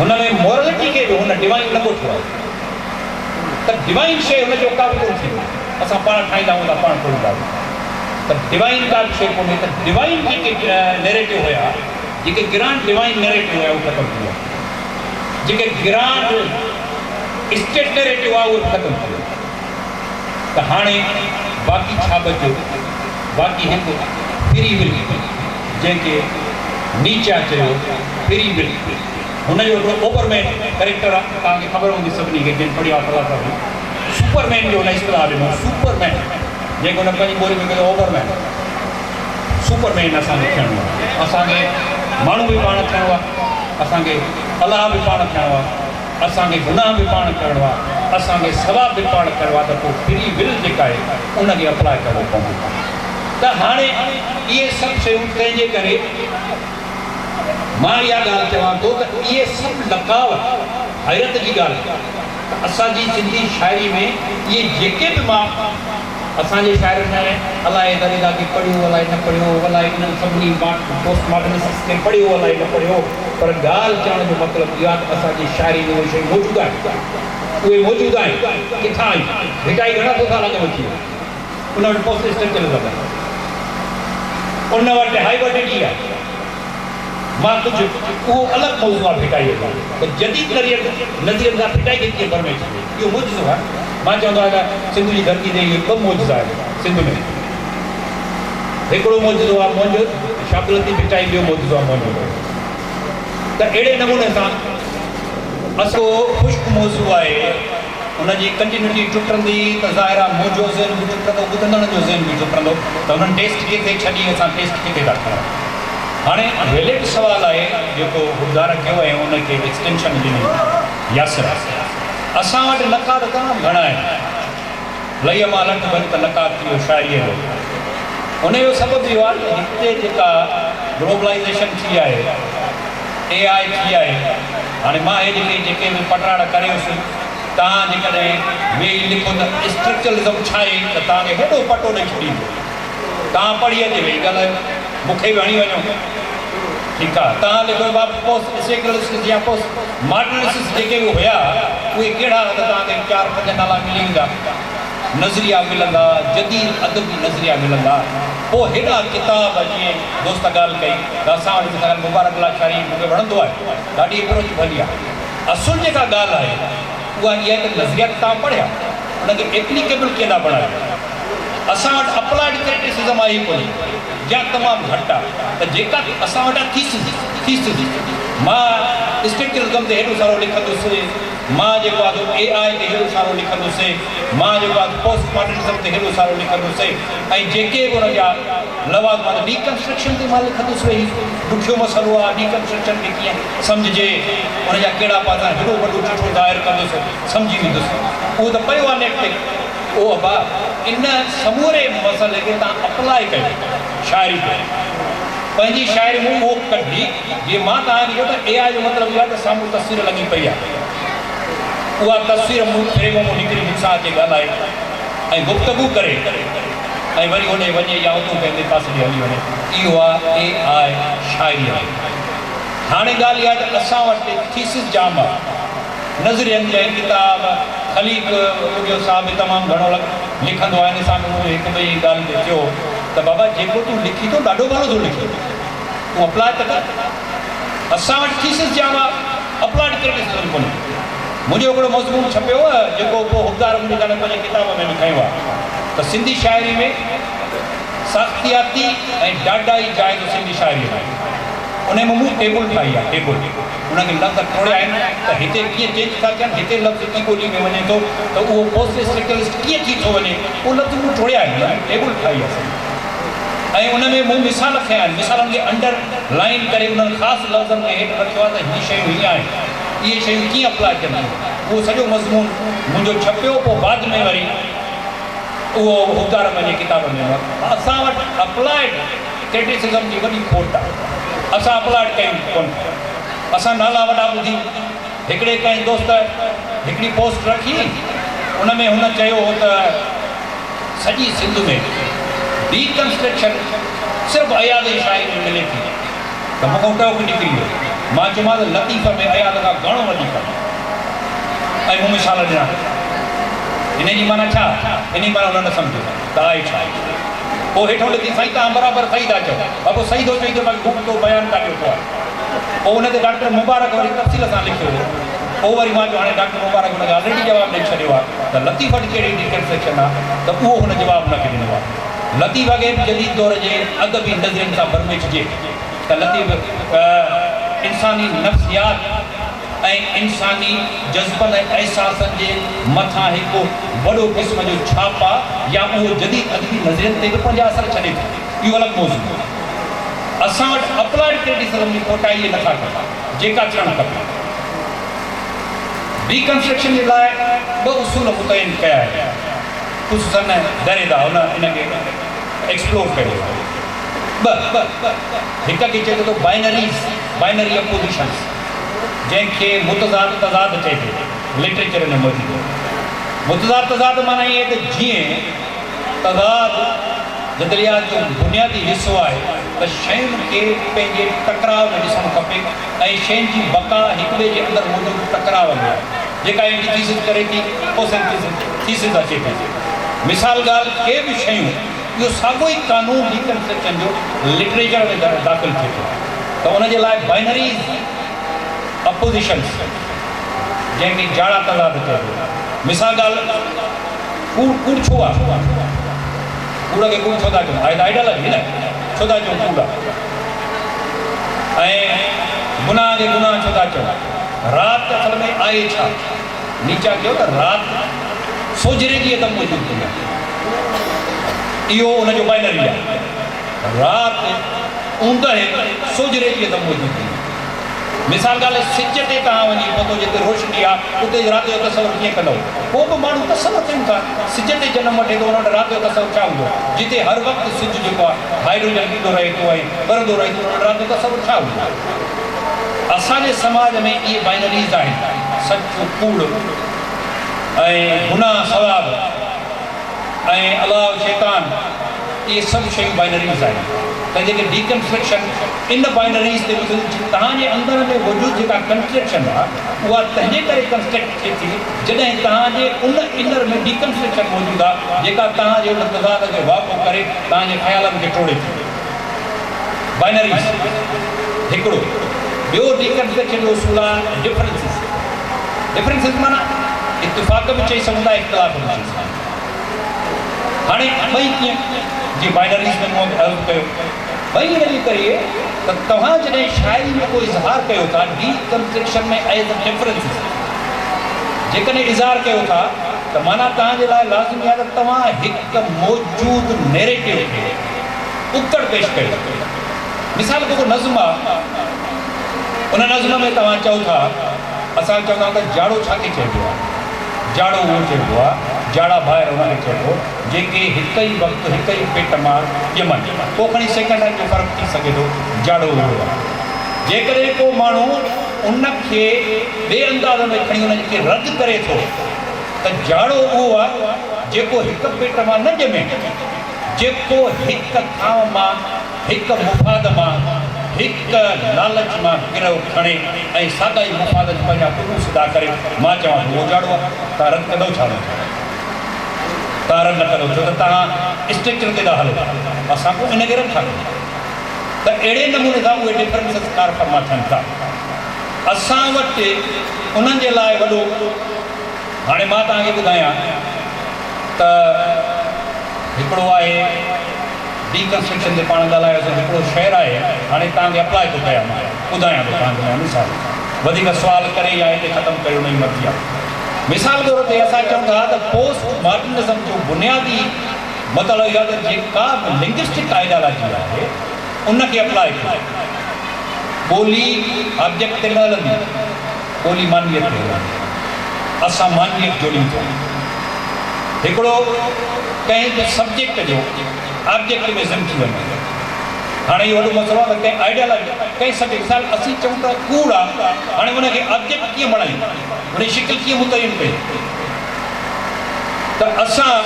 هن ۾ مورالٽي کي به هن ڊوائن نه ڪوٺيو آهي ته ڊوائن شيء هن جو ڪا به ڪونه ٿيندي، اسان پاڻ ٺاهيندا آهيون ته پاڻ ٽوڙيندا آهيون ته ڊوائن ڪا به شيء ڪونهي ته ڊوائن جيڪي نيريٽو هيا، جيڪي گرانڊ ڊوائن نيريٽو هيا اهي ختم ٿي ويا، جيڪي گرانڊ اسٽيٽ نيريٽو هئا اهي به ختم ٿي ويا ته هاڻي باقي ڇا بچيو؟ باقي هڪ فري ول جنهن کي نيچا چيو فري ول هن جو هڪڙو اوبر مين ڪريڪٽر آ توهان کي خبر هوندي سڀني کي جن پڙهيو آ فلاسافي سپر مين جو هن اصطلاح ڏنو سپر مين جنهن کي هن پنهنجي ٻولي ۾ ڪيو اوبر مين سپر مين اسان کي ٿيڻو آ اسان کي ماڻهو به پاڻ ٿيڻو آ اسان کي الله به پاڻ ٿيڻو آ اسان کي گناهه به پاڻ ڪرڻو آ اسان کي ثواب به پاڻ ڪرڻو آ ته پوء فري ول جيڪا آهي ان کي اپلاء ڪرڻو پوندو ته هاڻي اهي سڀ شيون تنهن جي ڪري مان اها ڳالهه چوان ٿو ته اهي سڀ لقاء حيرت جي ڳالهه ته اسان جي سنڌي شاعري ۾ اهي جيڪي به مان اسان جي شاعرن ۾ الائي دريدا کي پڙهيو الائي نه پڙهيو الائي انهن سڀني پوسٽ ماڊرنسٽس کي پڙهيو الائي نه پڙهيو پر ڳالهه چوڻ جو مطلب اهو آهي ته اسان جي شاعري ۾ اهي شيون موجود آهن اهي موجود آهن ڪٿان آيون ڀٽائي گهڻا سو سال اڳ ۾ ٿي ويو ان وٽ پوسٽ اسٽرڪچرزم آهي ان وٽ هائبرڊٽي آهي مان ڪجهه اهو الڳ موضوع آهي ڀٽائيء جو ته جديد نظرين سان ڀٽائي کي ڪيئن برمي ڇڏيو اهو معجزو آهي. مان چوندو آهيان ته سنڌ جي ڌرتي تي اهي ٻه معجزا آهن سنڌ ۾ هڪڙو معجزو آهي منهنجو شاهه عبداللطيف ڀٽائي ٻيو معجزو آهي منهنجو ته اهڙي نموني سان اسو خشڪ موضوع آهي ان جي ڪنٽينيوٽي ٽٽندي ته ظاهر آهي منهنجو ذهن به ٽٽندو ٻڌندڙن جو ذهن به ٽٽندو ته انهن ٽيسٽ ڪٿي ڇڏي اسان ٽيسٽ ڪٿي ٿا کڻون. هاڻي ويلڊ سوال آهي جيڪو گلزار ڪيو ۽ ان کي ايڪسٽينشن ڏني ياسر. اسان وٽ نقاد تمام گهڻا آهن. لئيء مان لٺ ڀڃ ته نقاد ٿي ويو شاعريء جو. ان جو سبب اهو آهي ته هتي جيڪا گلوبلائيزيشن ٿي آهي، اي آء ٿي آهي، هاڻي مان هي جيڪي جيڪي به پٽراڙ ڪريوس، توهان جيڪڏهن ويهي لکو ته اسٽرڪچرلزم ڇا آهي ته توهان کي هيڏو پٽو ڏئي ڇڏيندو. توهان پڙهي اچي ويهي ڳالهايو. مون کي به هڻي وڃو. ٺيڪ آ. توهان لکيو ڀا پوسٽ اسٽرڪچرلسٽس يا پوسٽ ماڊرنسٽس جيڪي به هيا اهي ڪهڙا ها ته توهان کي چار پنج نالا ملي ويندا. نظريا ملندا، جديد ادبي نظريا ملندا. پوء هيڏا ڪتاب جيئن دوست ڳالهه ڪئي ته اسان وٽ مثال مبارڪ لاشاري مون کي وڻندو آهي. ڏاڍي اپروچ ڀلي آهي. اصل جيڪا ڳالهه آهي اها اها آهي ته نظريا ته توهان پڙهيا ان کي ايپليڪيبل ڪيئن ٿا بڻايو. اسان وٽ اپلائيڊ ڪرٽيسزم آهي ئي ڪونهي يا تمام گهٽ آهي ته جيڪا اسان وٽ آهي ٿيسز Thesis مان اسٽرڪچرلزم تي هيڏو سارو لکندس، مان جيڪو آهي سو اي آء تي هيڏو سارو لکندس، مان جيڪو آهي سو پوسٽ ماڊرنزم تي هيڏو سارو لکندس ۽ جيڪي به ان جا لوازمات ڊي ڪنسٽرڪشن تي مان لکندس ويهي ڏکيو مسئلو آهي ڊي ڪنسٽرڪشن کي ڪيئن سمجهجي ان جا ڪهڙا پاسا آهن هيڏو وڏو چٺو ظاهر ڪندس سمجهي ويندس اهو ته پيو آهي نيٽ تي. او ابا ان سموري مسئلي کي توهان اپلاء ڪيو. شاعري تي. پنهنجي شاعري مون اهو ڪڍي، جيئن مان توهان کي چيو ته اي آء جو مطلب اهو آهي ته سامهون تصوير لڳي پئي آهي. اها تصوير مون فريم مان نڪري مون سان اچي ڳالهائي ۽ گفتگو ڪري ۽ وري هوڏي وڃي يا اتون ڪنهن ٻئي پاسي ڏي هلي وڃي. اهو آهي اي آء شاعريء ۾. هاڻي ڳالهه اها آهي ته اسان وٽ ٿيسز جام آهي. نظرين جا ڪتاب، خليق ٻگهيو صاحب به تمام گهڻو لکندو آهي. ان سان به منهنجو هڪ ٻئي ڳالهه تي ٿيو ته بابا جيڪو تون لکين ٿو ڏاڍو ڀلو ٿو لکين، تون اپلاء ته ڪر. اسان وٽ ٿيسز جام آ، اپلائڊ ڪرٽيسزم ڪونهي. منهنجو هڪڙو مضمون ڇپيو جيڪو پوء حبدار منهنجي خيال ۾ پنهنجي ڪتاب ۾ به کنيو آهي ته سنڌي شاعري ۾ ساختياتي ۽ ڏاڍائي جائزو سنڌي شاعريء ۾. انهيء ۾ مون ٽيبل ٺاهي آهي، ٽيبل. ان کي لفظ ٽوڙيا آهن ته هتي ڪيئن چينج ٿا ٿين، هتي لفظ ٻي ٻولي ۾ وڃي ٿو ته اهو پوسٽ اسٽرڪچرلسٽ ڪيئن ٿي ٿو وڃي، اهو لفظ مون ٽوڙيا آهن، ان ۾ ٽيبل ٺاهي آهي سڄي ۽ ان ۾ مون مثال کنيا آهن، مثالن کي انڊر لائين ڪري انهن خاص لفظن کي هيٺ رکيو آهي ته هي شيون هيئن آهن، اهي شيون ڪيئن اپلاء ٿين ٿيون، اهو سڄو مضمون منهنجو ڇپيو، پوء بعد ۾ وري اهو حبدار پنهنجي ڪتاب ۾ اسان وٽ اپلائيڊ ڪرٽيسزم جي وڏي کوٽ آهي. اسان اپلائيڊ ڪيون ڪونه ٿا. اسان نالا وڏا ٻڌي هڪڙي ڪنهن دوست هڪڙي پوسٽ رکي ان ۾ هن چيو هو ته سڄي سنڌ ۾ ڊي ڪنسٽرڪشن صرف اياز جي شاعري ۾ ملي ٿي ته مون کان ٽهڪ نڪري ويو. مان چيومانس لطيف ۾ اياز کان گهڻو وڌيڪ آهي ۽ مون مثال ڏنا. انهي جي معنيٰ ڇا؟ انهي جي معنيٰ هن نه سمجهيو ته آهي ڇا؟ پوء هيٺئون لکي سائين توهان برابر صحيح ٿا چئو. بابو صحيح ٿو چئين ته باقي هو ڪو بيان ڪاڏيو ٿو آهي. پوء ان تي ڊاڪٽر مبارڪ وري تفصيل سان لکيو هو. پوء وري مان چيو هاڻي ڊاڪٽر مبارڪ ان کي آلريڊي جواب ڏئي ڇڏيو آهي ته لطيف وٽ ڪهڙي ڊيڪنسٽرڪشن آهي ته اهو هن جواب ان کي ڏنو آهي. لطيف کي به جديد دور جي ادبي نظرين سان برميچجي ته لطيف انساني نفسيات ۽ انساني جذبن ۽ احساسن جي مٿان هڪ وڏو قسم جو ڇاپ آ يا اهو جديد ادبي نظرين تي به پنهنجا اثر ڇڏي ٿو، اهو الڳ موضوع آ. اسان وٽ اپلائيڊ ڪرٽيسزم جي کوٽائي ئي نٿا ڪن، جيڪا ٿيڻ کپي. ڊي ڪنسٽرڪشن جي لاء ٻه اصول متعين ڪيا آهن، خصوصاً دريدا ان ان کي ايڪسپلور ڪيو آهي. ٻه، هڪ کي چئجي ٿو بائنريز، Binary Oppositions. جنهن کي متضاد تضاد چئجي، لٽريچر ۾ موجود آهي. متضاد تضاد معنيٰ ائين ته جيئن تضاد جدليات جو بنيادي حصو آهي ته شين کي پنهنجي ٽڪراء ۾ ڏسڻ کپي ۽ شين جي بقا هڪ ٻئي جي اندر موجود ٽڪراء ۾ آهي. جيڪا اينٽي ٿيسز ڪري ٿي، پوء سنٿيسز اچي ٿي. مثال ڳالهه ڪي به شيون اهو ساڳيو ئي قانون ڊيڪنسٽرڪشن جو لٽريچر ۾ داخل ٿئي ٿو. ته ان جي لاء بائنريز اپوزيشنز جنهن کي جاڙا تضاد چئبو. مثال ڳالهه ڪوڙ ڪوڙ ڇو آ؟ ڪوڙ کي ڪوڙ ڇو ٿا چئون؟ آهي ته آئيڊيالاجي نه؟ ڇو ٿا چئون ڪوڙ آ؟ ۽ گناهه کي گناهه ڇو ٿا چئون؟ رات اصل ۾ آهي ڇا؟ نيچا چيو ته رات سوجهري جي عدم موجودگي آهي. اهو ان جو بائنري آهي. رات اوندهه سوجهري جي عدم موجودگي. مثال ڳالهه سج تي توهان وڃي پهتو جتي روشني آ اتي رات جو تصور ڪيئن ڪندؤ؟ پوء به ماڻهو تصور ڪيون ٿا سج تي جنم وٺي ٿو ان وٽ رات جو تصور ڇا هوندو؟ جتي هر وقت سج جيڪو آ هائيڊروجن ڏيندو رهي ٿو ۽ ٻرندو رهي ٿو ان وٽ رات جو تصور ڇا هوندو؟ اسان جي سماج ۾ اهي بائنريز آهن سچ ڪوڙ ۽ گناهه ثواب. ۽ الله و شيطان اهي سڀ شيون بائنريز آهن ته جيڪي ڊيڪنسٽرڪشن ان بائنريز تي به توهان جي اندر ۾ موجود جيڪا ڪنسٽرڪشن آهي اها تنهنجي ڪري ڪنسٽرڪٽ ٿئي ٿي جڏهن توهان جي ان انر ۾ ڊيڪنسٽرڪشن موجود آهي جيڪا توهان جي ان تضاد کي واقع ڪري توهان جي خيالن کي ٽوڙي ٿي. بائنريز هڪڙو ٻيو ڊيڪنسٽرڪشن جو اصول آهي ڊفرنسز. ڊفرنسز معنيٰ اتفاق به چئي سگهون ٿا اختلاف به چئي سگهون ٿا. هاڻي ٻئي ڪيئن؟ جيئن بائنريز ۾ مون عرض ڪيو ٻئي ان جي ڪري ته توهان جڏهن شاعري ۾ ڪو اظهار ڪيو ٿا ڊي ڪنسٽرڪشن ۾ ايز ڊفرنسز جيڪڏهن اظهار ڪيو ٿا ته معنيٰ توهان جي لاء لازمي آهي ته توهان هڪ موجود نيريٽو کي ابتڙ پيش ڪيو. مثال ڪو نظم آ ان نظم ۾ توهان چئو ٿا اسان چوندا آهيون ته جاڙو ڇا کي چئبو آ؟ جاڙو اهو چئبو آ جاڙا ڀائر انهن کي چئبو جيڪي هڪ ئي وقت هڪ ئي پيٽ مان ڄمن. پوء کڻي سيڪنڊن جو فرق ٿي سگهي ٿو. جاڙو اهو آهي. جيڪڏهن ڪو ماڻهو ان کي ٻئي انداز ۾ کڻي ان کي رد ڪري ٿو ته جاڙو اهو آهي جيڪو هڪ پيٽ مان نه ڄمي، جيڪو هڪ ٿانء مان، هڪ مفاد مان، هڪ لالچ مان گرهه کڻي ۽ ساڳا ئي مفاد جي پنهنجا پٽون سڌا ڪري، مان چوان ٿو اهو جاڙو آهي. توهان رد ڪندؤ ڇا نه؟ توهان رد نه ڪندؤ ڇو ته توهان اسٽرڪچر تي ٿا هلو. اسان پوء ان کي رد ٿا ڪريون ته اهڙي نموني سان اهي ڊفرنسز ڪارفرما ٿين ٿا. اسان وٽ انهن جي لاء وڏو هاڻي مان توهان کي ٻڌايان ته هڪڙو آهي ڊي ڪنسٽرڪشن تي پاڻ ڳالهايوسين هڪڙو شعر آهي هاڻي توهان کي اپلاء ٿو ڪيان مان ٻڌايان ٿو توهان کي مان مثال وڌيڪ سوال ڪري يا هتي ختم ڪريو ان جي مرضي آهي مثال طور تي اسان چئون ٿا ته پوسٽ ماڊرنزم جو بنيادي مطلب اهو آهي ته جيڪا به لنگسٽڪ آئيڊيالاجي آهي ان کي اپلاء ڪيو ٻولي آبجيڪٽ تي نه هلندي ٻولي معنويت تي هلندي. اسان معنويت جوڙيون ٿا. هڪڙو ڪنهن به سبجيڪٽ جو آبجيڪٽ ۾ ضم ٿي وڃڻ. هاڻي اهو وڏو مسئلو آهي ته ڪنهن آئيڊيالاجي، ڪنهن سبجيڪٽ، مثال اسين چئون ته ڪوڙ آ، هاڻي ان کي آبجيڪٽ ڪيئن بڻايون، ان جي شڪل ڪيئن متعين ڪيون ته اسان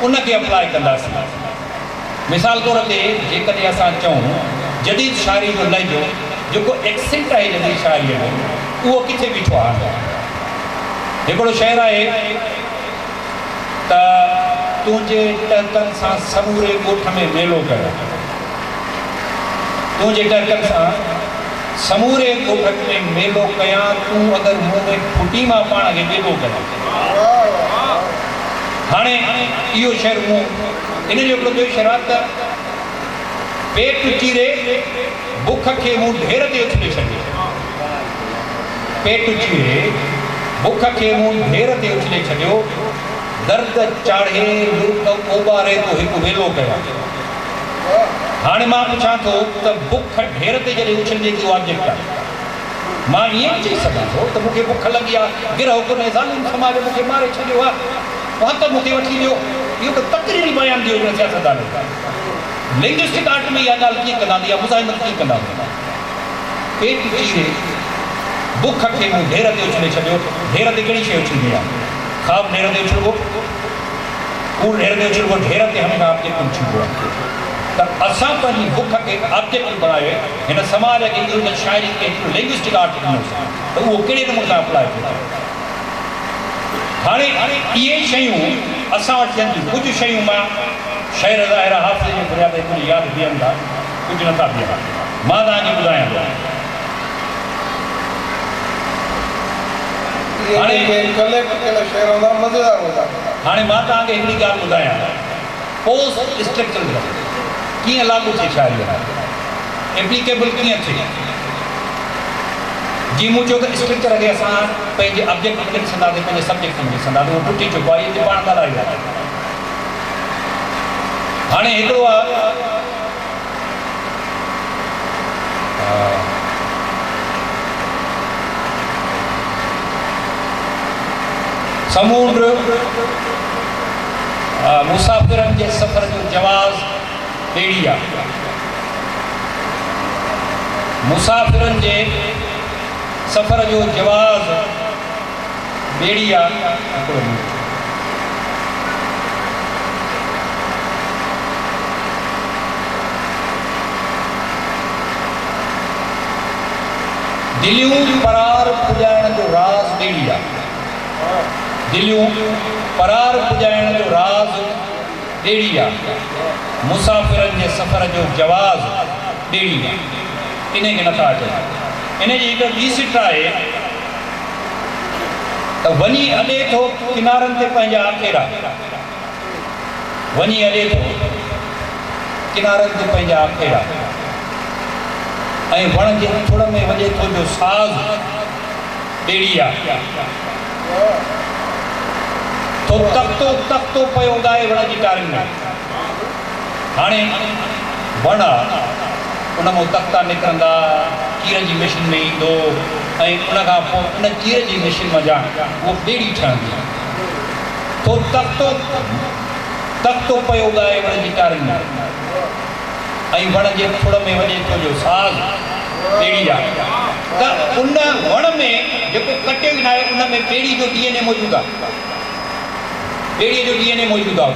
ان کي اپلاء ڪنداسين. مثال طور تي جيڪڏهن اسان چئون جديد شاعري جو لهجو جيڪو ايڪسنٽ آهي جديد شاعريء جو اهو ڪٿي بيٺو آهي؟ هڪڙو شعر آهي ته تنهنجي ٽهڪن سان سموري ڳوٺ ۾ ميلو ڪيان. تنهنجي ٽهڪن سان سموري ڳوٺ ۾ ميلو ڪيان تون اگر مون ۾ ڦٽي مان پاڻ کي ٻيلو ڪيان. هاڻي اهو شعر مون ان جو هڪڙو ٻيو شعر آهي ته پيٽ چيري بک کي مون ڍير تي اڇلي ڇڏيو. پيٽ چيري بک کي مون ڍير تي اڇلي ڇڏيو. درد چاڙهي لڙڪ اوٻاري تو هڪ ويلو ڪيان. هاڻي مان پڇان ٿو ته بک ڍير تي جڏهن اڇلجي ٿي اها آبجيڪٽ آهي. مان ائين به چئي سگهان ٿو ته مون کي بک لڳي آهي، گرهه ڪونهي، ظالم سماج مون کي ماري ڇڏيو آهي. حق مون کي وٺي ڏيو. اهو ته تقريري بيان ٿيو هڪڙي سياستدان جو. لنگوسٽڪ آرٽ ۾ اها ڳالهه ڪيئن ڪنداسين، اها مزاحمت ڪيئن ڪنداسين؟ پيٽ چيري بک کي مون ڍير تي اڇلي ڇڏيو. ڍير تي ڪهڙي شيء اڇلبي آهي؟ خواب ڍير تي اڇلبو؟ ڪوڙ ڍير تي اڇلبو؟ ڍير تي هميشه آبجيڪٽ اڇلبو آهي. ته اسان پنهنجي بک کي آبجيڪٽ بڻائي هن سماج کي اهو هن شاعري کي هڪڙو لنگوسٽڪ آرٽ ڏنوسين ته اهو ڪهڙي نموني سان اپلاء ٿئي ٿو. هاڻي اهي شيون اسان وٽ ٿين ٿيون. ڪجهه شيون مان شعر ظاهر آهي حافظي جي بنياد تي ڪجهه ياد بيهن ٿا، ڪجهه نٿا بيهن. مان توهان کي ٻڌايان ٿو. اهي جيڪي ڪليڪٽ ڪيل شعر هوندا مزيدار هوندا. هاڻي مان توهان کي هڪڙي ڳالهه ٻڌايان. پوسٽ اسٽرڪچرلزم ڪيئن لاڳو ٿئي شاعريء ۾؟ ايپليڪيبل ڪيئن ٿئي؟ جيئن مون چيو ته اسٽرڪچر کي اسان پنهنجي آبجيڪٽ ۾ نه ڏسنداسين، پنهنجي سبجيڪٽ ۾ ڏسنداسين، اهو ٽٽي چڪو آهي، اهو پاڻ ڳالهايو آهي. هاڻي هڪڙو آهي. سمونڊ مسافرن جي سفر جو جواز ٻيڙي آ. مسافرن جي سفر جو جواز ٻيڙي آ. هڪڙو منٽ. دليون پرار پڄائڻ جو راز ٻيڙي آ. دليون پرار پڄائڻ جو راز ٻيڙي آ. مسافرن جي سفر جو جواز ٻيڙي آ. انهي کي نٿا اچن. انهي جي هڪ ٻي سٽ آهي ته وڃي اڏي ٿو ڪنارن تي پنهنجا آکيرا. وڃي اڏي ٿو ڪنارن تي پنهنجا آکيرا. ۽ وڻ جي ٿڙ ۾ وڄي ٿو جو ساز ٻيڙي آ. ٿو تختو تختو پيو ڳائي وڻ جي ٽارين ۾. هاڻي وڻ آ، ان مان تختا نڪرندا، چير جي مشين ۾ ايندو ۽ ان کان پوء ان چير جي مشين منجهان اهو ٻيڙي ٺهندي. ٿو تختو تختو پيو ڳائي وڻ جي ٽارين ۾ ۽ وڻ جي ٿڙ ۾ وڄي ٿو جو ساز ٻيڙي جا ته ان وڻ ۾ جيڪو ڪٽيو ئي ناهي ان ۾ ٻيڙي جو ڊي اين اي موجود آهي ٻيڙي جو ڊي اين اي موجود آهي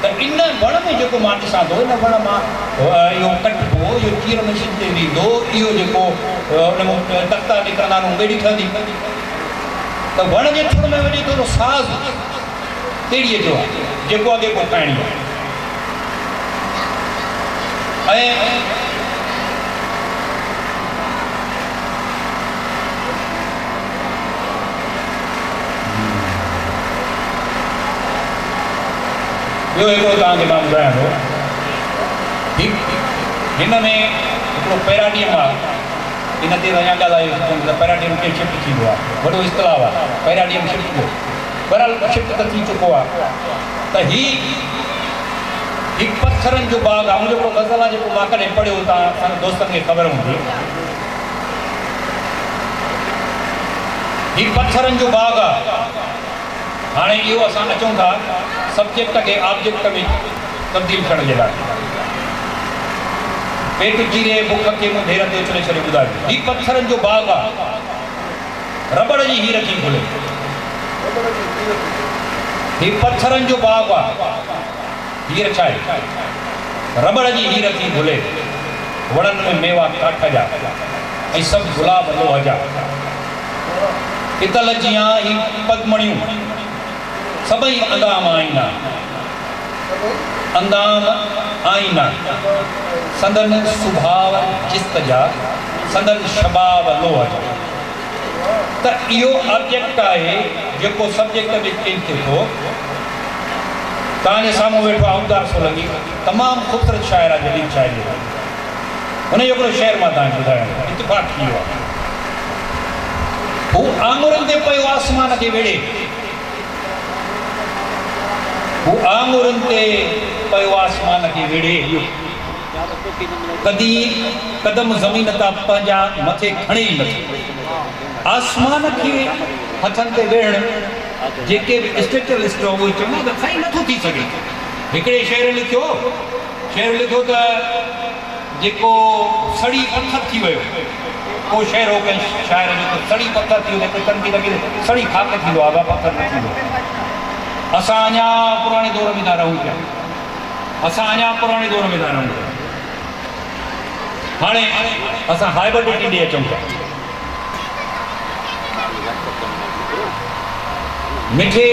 اتي ته ان وڻ ۾ جيڪو مان ڏسان ٿو ان وڻ مان اهو ڪٽبو اهو چير مشين تي ويندو اهو جيڪو ان مان تختا نڪرندا ان مان ٻيڙي ٺهندي. ته وڻ جي ٿڙ ۾ وڃي ٿو ته ساز ٻيڙيء جو آهي، جيڪو اڳي ڪو کائڻي آهي ۽. ٻيو هڪڙو توهان کي مان ٻڌايان ٿو، هي هن ۾ هڪڙو پيراڊيم آهي. ان تي اڃا ڳالهايو ڪونه ته پيراڊيم ڪيئن شفٽ ٿيندو آهي. وڏو اصطلاح آهي پيراڊيم شفٽ جو. بهرحال شفٽ ته ٿي چڪو آهي ته هي هي پٿرن جو باغ آهي. منهنجو هڪڙو غزل آهي جيڪو مان ڪڏهن پڙهيو توهان دوستن کي خبر هوندي. هي پٿرن جو باغ آهي. هاڻي اهو اسان اچون ٿا سبجيڪٽ کي آبجيڪٽ ۾ تبديل ڪرڻ جي لاء. پيٽ چيري بک کي مون ڍير تي اڇلي ڇڏيو ٻڌايو هي پٿرن جو باغ آ رٻڙ جي هير ٿي گهلي هي پٿرن جو باغ آ هير ڇا آهي رٻڙ جي هير ٿي گهلي وڻن ۾ ميوا ڪاٺ جا ۽ سڀ گلاب لوهه جا پتل جيان هي پدمڻيون سڀئي اندام آئينا. اندام آئينا، سندن سڀاء جست جا، سندن شباب لوهه جا. ته اهو آبجيڪٽ آهي جيڪو سبجيڪٽ ۾ چينج ٿئي ٿو. توهان جي سامهون ويٺو آهي عبدار سولنگي، تمام خوبصورت شاعر آهي جديد شاعريء جو. هن جو هڪڙو شعر مان توهان کي ٻڌايان ٿو، اتفاق ٿي ويو آهي. هو آڱرين تي پيو آسمان کي ويڙهي. هو آڱرين تي پيو آسمان کي ويڙهي. ڪدي قدم زمين تان پنهنجا مٿي کڻي ئي نٿو. آسمان کي هٿن تي ويڙهڻ جيڪي به اسٽرڪچرلسٽ اهي چوندا ته سائين نٿو ٿي سگهي. هڪڙي شعر لکيو شعر لکيو ته. جيڪو سڙي پٿر ٿي ويو. ڪو شعر هو ڪنهن شاعر جو ته سڙي پٿر ٿي ويو ته هڪڙي تنقيد ڪئي ته سڙي خاڪ ٿيندو آ ڀا پٿر نه ٿيندو. اسان اڃا پراڻي دور ۾ ٿا رهون پيا. اسان اڃا پراڻي دور ۾ ٿا رهون پيا. هاڻي اسان هائبرڊٽي ڏي اچون ٿا. مٺي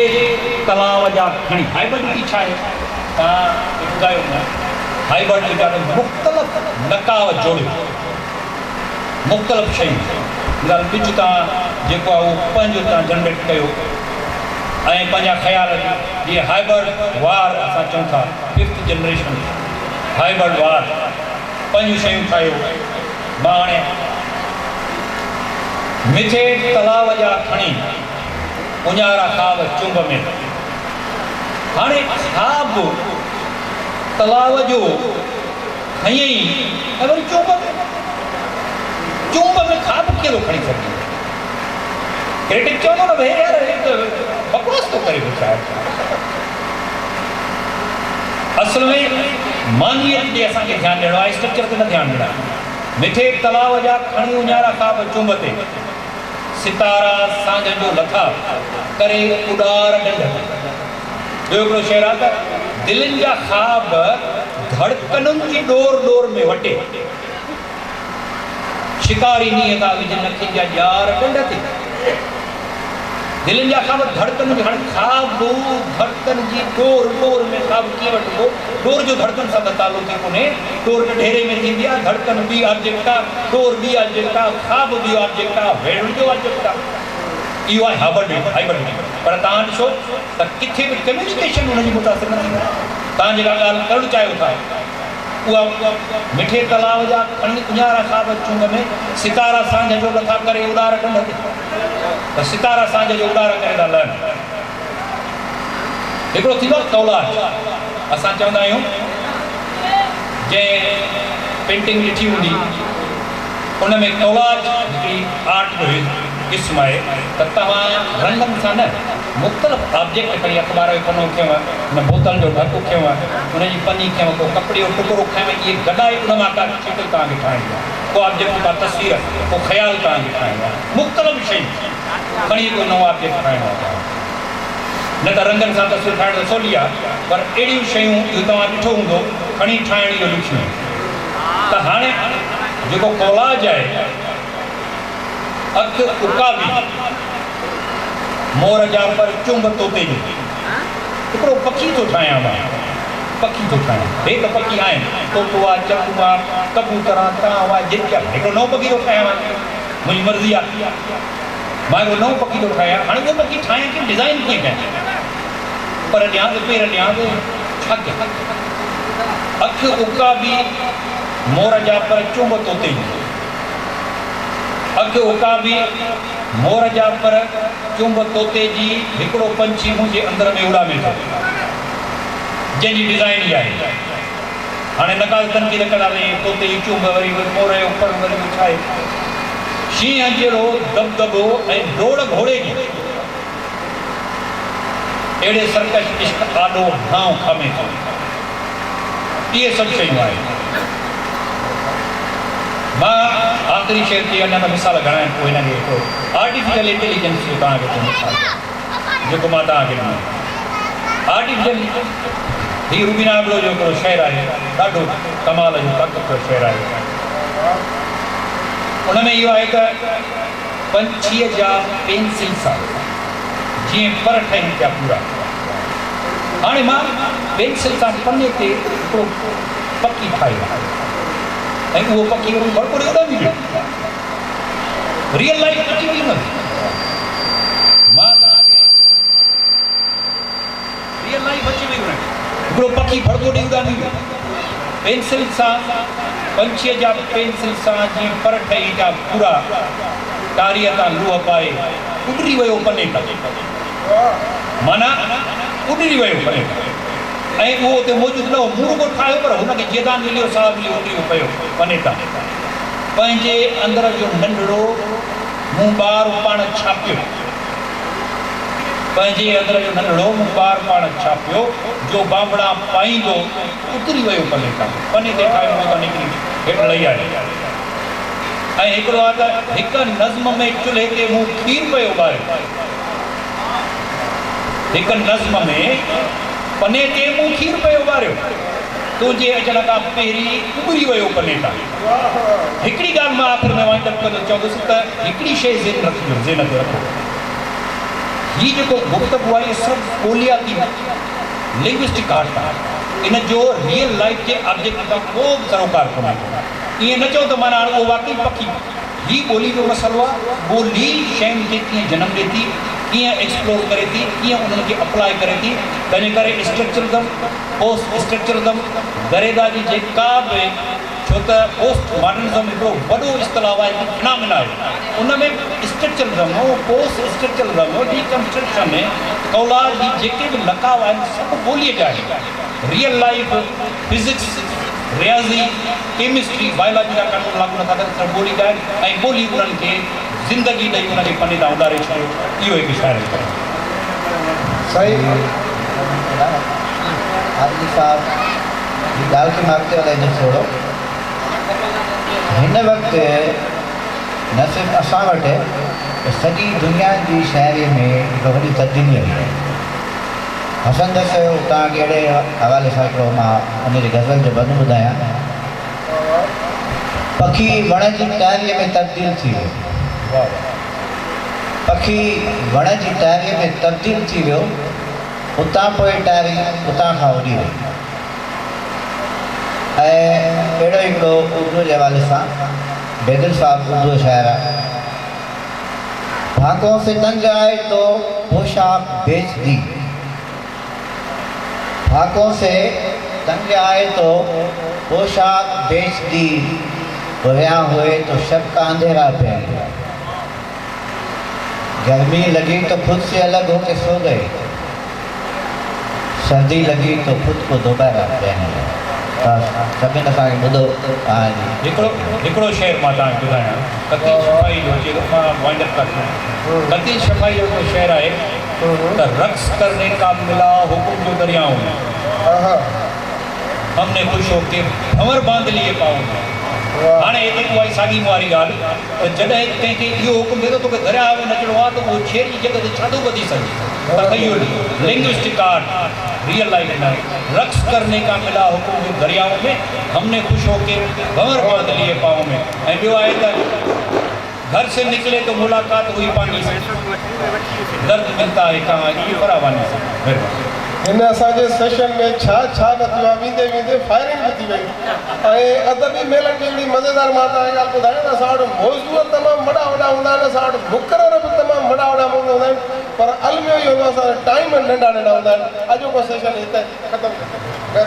تلاء جا کڻي. هائبرڊٽي ڇا آهي؟ توهان کي ٻڌايو نه. هائبرڊ جو ڏاڍو مختلف نڪاح جوڙيو مختلف شيون مثال ٻج توهان جيڪو آهي اهو پنهنجو توهان جنريٽ ڪيو ۽ پنهنجا خيال جيئن هائبرڊ وار اسان چئون ٿا ففٿ جنريشن هائبرڊ وار پنهنجون شيون ٺاهيو. مان هاڻي مٺي تلاء جا کڻي اڃارا خواب چنب ۾. هاڻي خواب تلاء جو کنيئي ۽ وري چنب ۾. چنب ۾ خواب ڪيئن ٿو کڻي سگهجي؟ ڪريٽڪ چوندو نه ڀئي يار هي ته بڪواس ٿو ڪري پيو شاعر صاحب. اصل ۾ معنويت تي اسان کي ڌيان ڏيڻو آهي، اسٽرڪچر تي نه ڌيان ڏيڻو آهي. مٺي تلاء جا کڻي اڃارا خواب چنب تي، ستارا سانجهه جو لٿا ڪري اڏار ڍنڍ تي. ٻيو هڪڙو شعر آهي ته دلين جا خواب ڌڙڪنن جي ڏور ڏور ۾ وٽي، شڪاري نينهن ٿا وجهن اکين جا ڄار ڍنڍ تي. دلين جا خواب ڌڙڪن جي هاڻي خواب ڌڙڪن جي ڏور ڏور ۾ خواب ڪيئن وٺبو؟ ڏور جو ڌڙڪن سان ته تعلق ئي ڪونهي. ڏور ڍيري ۾ ٿيندي آ، ڌڙڪن ٻي آبجيڪٽ آ، ڏور ٻي آبجيڪٽ آ، خواب ٻيو آبجيڪٽ آ، ويڙهڻ ٻيو آبجيڪٽ آ. اهو آهي هائبرڊٽي. پر توهان ڏسو ته ڪٿي به ڪميونيڪيشن ان جي متاثر نه ٿيندي. توهان جيڪا ڳالهه ڪرڻ چاهيو ٿا. اها مٺي تلاء جا کڻي اڃارا خواب چونگ ۾، ستارا سانجهه جو لٿا ڪري اڏار ڍنڍ تي ته ستارا سانجهه جو اڏار ڪري ٿا لهن. هڪڙو ٿيندو آهي ڪولاج. اسان چوندا آهيون جنهن پينٽنگ ڏٺي هوندي ان ۾ ڪولاج هڪڙي آرٽ جو قسم آهي ته توهان رنگن سان نه. مختلف آبجيڪٽ کڻي اخبار جو پنو کنيو، ان بوتل جو ڍڪ کنيو، ان جي پني کنيو، ڪو ڪپڙي جو ٽڪرو کنيو اهي گڏائي ان مان ڪا شڪل توهان کي ٺاهڻي آهي، ڪو آبجيڪٽ، ڪا تصوير، ڪو خيال توهان کي ٺاهڻو آهي. مختلف شيون کڻي هڪ نئون آبجيڪٽ ٺاهڻو آهي توهان کي. نه ته رنگن سان تصوير ٺاهڻ ته سولي آهي پر اهڙيون شيون اهو توهان ڏٺو هوندو کڻي ٺاهڻ اهو ڏکيون آهن. ته هاڻي جيڪو ڪولاج آهي اک عقابي، مور جا پر چونب طوطي جي. هڪڙو پکي ٿو ٺاهيان مان، پکي ٿو ٺاهيان. هي ته پکي آهن، طوطو آ، چڪون آ، ڪبوتر آ، ڪانء آ، جيڪي آ. هڪڙو نئون پکي ٿو ٺاهيان مان، منهنجي مرضي آ. مان هڪڙو نئون پکي ٿو ٺاهيان. هاڻي اهو پکي ٺاهيان ڪيئن، ڊزائين ڪيئن ڪيان؟ پر ڏيانس، پير ڏيانس، ڇا ڪيان؟ اک عقابي، مور جا پر چونب طوطي جي. اک عقابي، مور جا پر، چونب طوطي جي، هڪڙو پنڇي منهنجي اندر ۾ اڏامي ٿو، جنهن جي ڊزائين اها آهي. هاڻي نقاد تنقيد ڪندا ته هي طوطي جي چونب، وري مور جو پر، وري اهو ڇا آهي؟ شينهن جهڙو دٻدٻو ۽ ڊوڙ گهوڙي جي، اهڙي سرڪش عشق آڏو ڀانء کامي ٿو. اهي سڀ شيون آهن. مان آخري شعر چئي اڃا ته مثال گهڻا آهن پوء هن کي هڪڙو آرٽيفيشل انٽيليجنس جو توهان کي هڪڙو مثال ڏيان جيڪو مان توهان کي ڏنو آرٽيفيشل هي روبينا ابڙو جو هڪڙو شعر آهي ڏاڍو ڪمال جو طاقتور شعر آهي ان ۾ اهو آهي ته پنڇيء جا پينسل سان جيئن پر ٺهن پيا پورا. هاڻي مان پينسل سان پني تي هڪڙو پکي ٺاهيو ۽ اهو پکي وري ڀڙڪو ڏئي اڏامي ويو. ريئل لائيف اچي وئي ان ۾. مان توهان کي ريئل لائيف اچي وئي ان کي. هڪڙو پکي ڀڙڪو ڏئي اڏامي ويو. پينسل سان پنڇيء جا پينسل سان جيئن پر ٺهي پيا پورا. ٽاريء تان لوهه پائي اڏري ويو پني تان. معنيٰ اڏري ويو پري کان ۽ اهو اتي موجود نه هو. مون رڳو ٺاهيو پر هن کي جيئدان مليو، ساهه مليو، اڏري اهو پيو پني تان. پنهنجي اندر جو ننڍڙو مون ٻار پاڻ ڇاپيو. پنهنجي اندر جو ننڍڙو مون ٻار پاڻ ڇاپيو، جو بانبڙا پائيندو اتري ويو پني تان. پني تي ٺاهيو مون اتان نڪري هيٺ لهي آيو. ۽ هڪڙو آ ته هڪ نظم ۾ چلهي تي مون کير پيو ٻاريو. هڪ نظم ۾ پني تي مون کير پيو ٻاريو. تنهنجي اچڻ کان پهرين اٻري ويو پني تان. هڪڙي ڳالهه مان آخر ۾ وائنڊ اپ ڪندو چوندس ته هڪڙي شيء ذهن رکجو، ذهن تي رکو. هي جيڪو گفتگو آهي اهي صرف ٻولياتي Linguistic art آهي. ان جو ريئل لائيف جي آبجيڪٽ سان ڪو به سروڪار ڪونهي ڪو. ائين نه چئو ته معنيٰ هاڻ اهو واقعي پکي. هي ٻولي جو مسئلو آ. ٻولي شين کي ڪيئن جنم ڏي ٿي، ڪيئن ايڪسپلور ڪري ٿي، ڪيئن انهن کي اپلاء ڪري ٿي. تنهنجي ڪري اسٽرڪچرزم، پوسٽ اسٽرڪچرزم، دريدا جي جيڪا به ڇو ته پوسٽ ماڊرنزم هڪڙو وڏو اصطلاح آهي، هڪ فنامنا آهي. ان ۾ اسٽرڪچرزم، پوسٽ اسٽرڪچرزم، ڊي ڪنسٽرڪشن، ڪولاج هي جيڪي به لقاء آهن سڀ ٻوليء جا آهن. ريئل لائيف، فزڪس، رياضي، ڪيمسٽري، بائلاجي جا قانون لاڳو نٿا ڪن، صرف ٻولي جا آهن ۽ ٻولي انهن کي زندگي ڏئي ان کي پني تان اڏاري ڇڏيو. اهو هڪ شاعر جو ڪلام آهي. سائين. حاجي صاحب جي ڳالهه کي مان اڳتي وڌائيندس ٿورو. هن وقت نه صرف اسان وٽ پر سڄي دنيا جي شاعريء ۾ هڪ وڏي تبديلي آئي آهي. حسن درس جو توهان کي اهڙي حوالي سان هڪڙو مان ان جي غزل جو بند ٻڌايان. پکي وڻ جي ٽاريء ۾ تبديل ٿي ويو. پکي وڻ جي ٽاريء ۾ تبديل ٿي ويو، اتان پوء ٽاري اتان کان اڏي وئي. ۽ اهڙو ئي هڪڙو اردوء جي حوالي سان بيدل صاحب اردوء جو شاعر آهي. ڦاڪون سي تنگ آئي تو پوشاڪ بيچ the. ڦاڪون سي تنگ آئي تو پوشاڪ بيچ the. عريان هوئي تو شب ڪا انڌيرا پهن ليا. گرمي لگي تو خود سي الڳ هو ڪي سو گئي. سردي لگي تو خود ڪو دوباره پهن ليا. توهان سڀن اسان کي ٻڌو توهان جي. هڪڙو هڪڙو شعر مان توهان کي ٻڌايان قتيل شفائي جو اچي ٿو مان وائنڊ اپ ٿا ڪيون قتيل شفائي جو هڪڙو شعر آهي. ته رقص ڪرني ڪا ملا حڪم جو دريائون ۾. هم ني خوش هو ڪي ڀنور باند ليئي پائون ۾. هاڻي هتي اها ئي ساڳي واري ڳالهه ته جڏهن ڪنهن کي اهو حڪم ٿئي ٿو توکي درياهه ۾ نچڻو آهي ته اهو ڇير جي جڳهه تي ڇا ٿو ٻڌي سگهي؟ تخيل، لنگوسٽڪ آرٽ، ريئل لائيف ناهي. رقص ڪرني ڪا ملا حڪم جو دريائون ۾، هم ني خوش هو ڪي ڀنور باند ليئي پائون ۾. ۽ ٻيو آهي ته گهر سي نڪلي تو ملاقات هئي پاني سي، درد ملتا هي ڪهان اي فراواني سي. مهرباني. هن اسان جي سيشن ۾ ڇا ڇا نه ٿيو آهي ويندي ويندي فائرنگ به ٿي وئي ۽ ادبي ميلن جي هڪڙي مزيدار مان توهان کي ڳالهه ٻڌايان ته اسان وٽ موضوع تمام وڏا وڏا هوندا آهن اسان وٽ مقرر به تمام وڏا وڏا هوندا آهن پر الميو اهو هوندو آهي اسان وٽ ٽائيم ننڍا ننڍا هوندا آهن اڄوڪو سيشن هتي ختم ٿو.